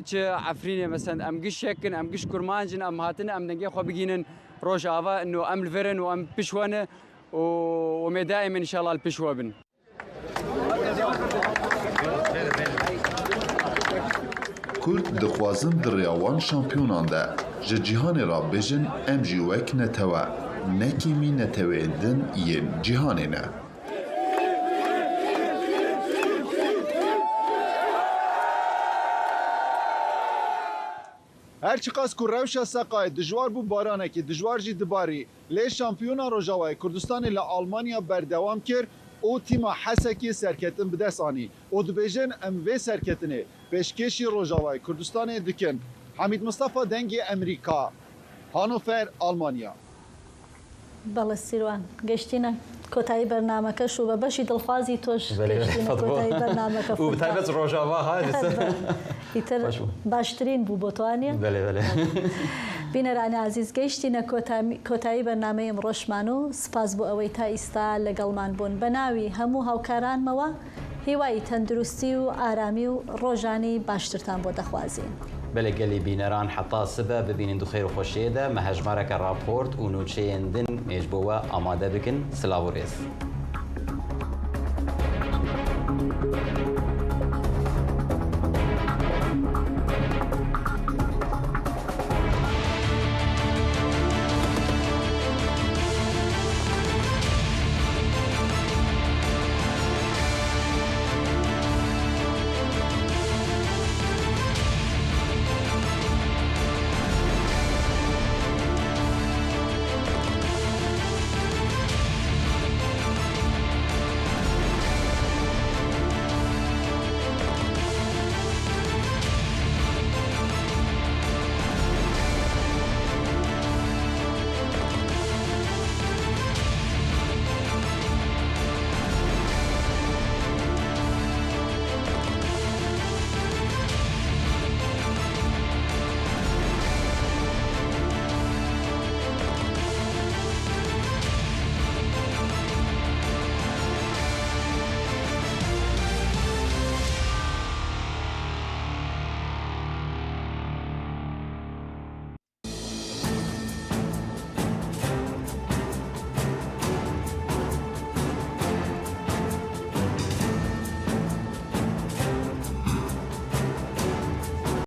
çi Efrînê me send em giş yek in em giş kurmanc in em hatine em dengê xwe bigihînin Rojava û em li vir in û em pişt we ne û em ê daîmen înşallah li pişt we bin. Kurd dixwazin di rêya wan şampiyonan de ji cîhanê re bêjin em jî wek netewe, ne kêmî neteweyên din yên cîhanê ne. Her çiqas ku rewşa seqayê dijwar bû baranekî dijwar jî dibarî, lê şampiyona Rojavayê Kurdistanê li Almanya berdewam kir û tîma Hesekê serketin bi dest anî û dibêjin em vê serketinê pêşkêşî Rojavayê Kurdistanê dikin. Hemîd Mistefa Dengê Emrîka, Hannover, Almanya. بەڵێ سیروان گەشتینە کۆتایی بەرنامەکەش و بە بەشی دڵخوازی تۆش گەشتینە کۆتایی بەرنامەکە و بەتایبەت ڕۆژاوا ها ئیتر باشترین بوو بۆ تۆ وانییە؟ بەلێ بەلێ. بینەرانی ئازیز گەیشتینە کۆتایی بەرنامەی ئمڕۆشمان و سپاس بۆ ئەوەی تا ئیستا لەگەڵمان بوون بە ناوی هەموو هاوکارانمەوە. هیوای تەندروستی و ئارامی و ڕۆژانی باشترتان بۆ دەخوازین. بەلێ گەلی بینەران حەتا سبە ببینین دو خێر و خۆشیێ دە مە هەژمارەکە ڕاپۆرت و نوچەیێن دن مێژ بۆ وە ئامادە بکن سلاڤ و رێز.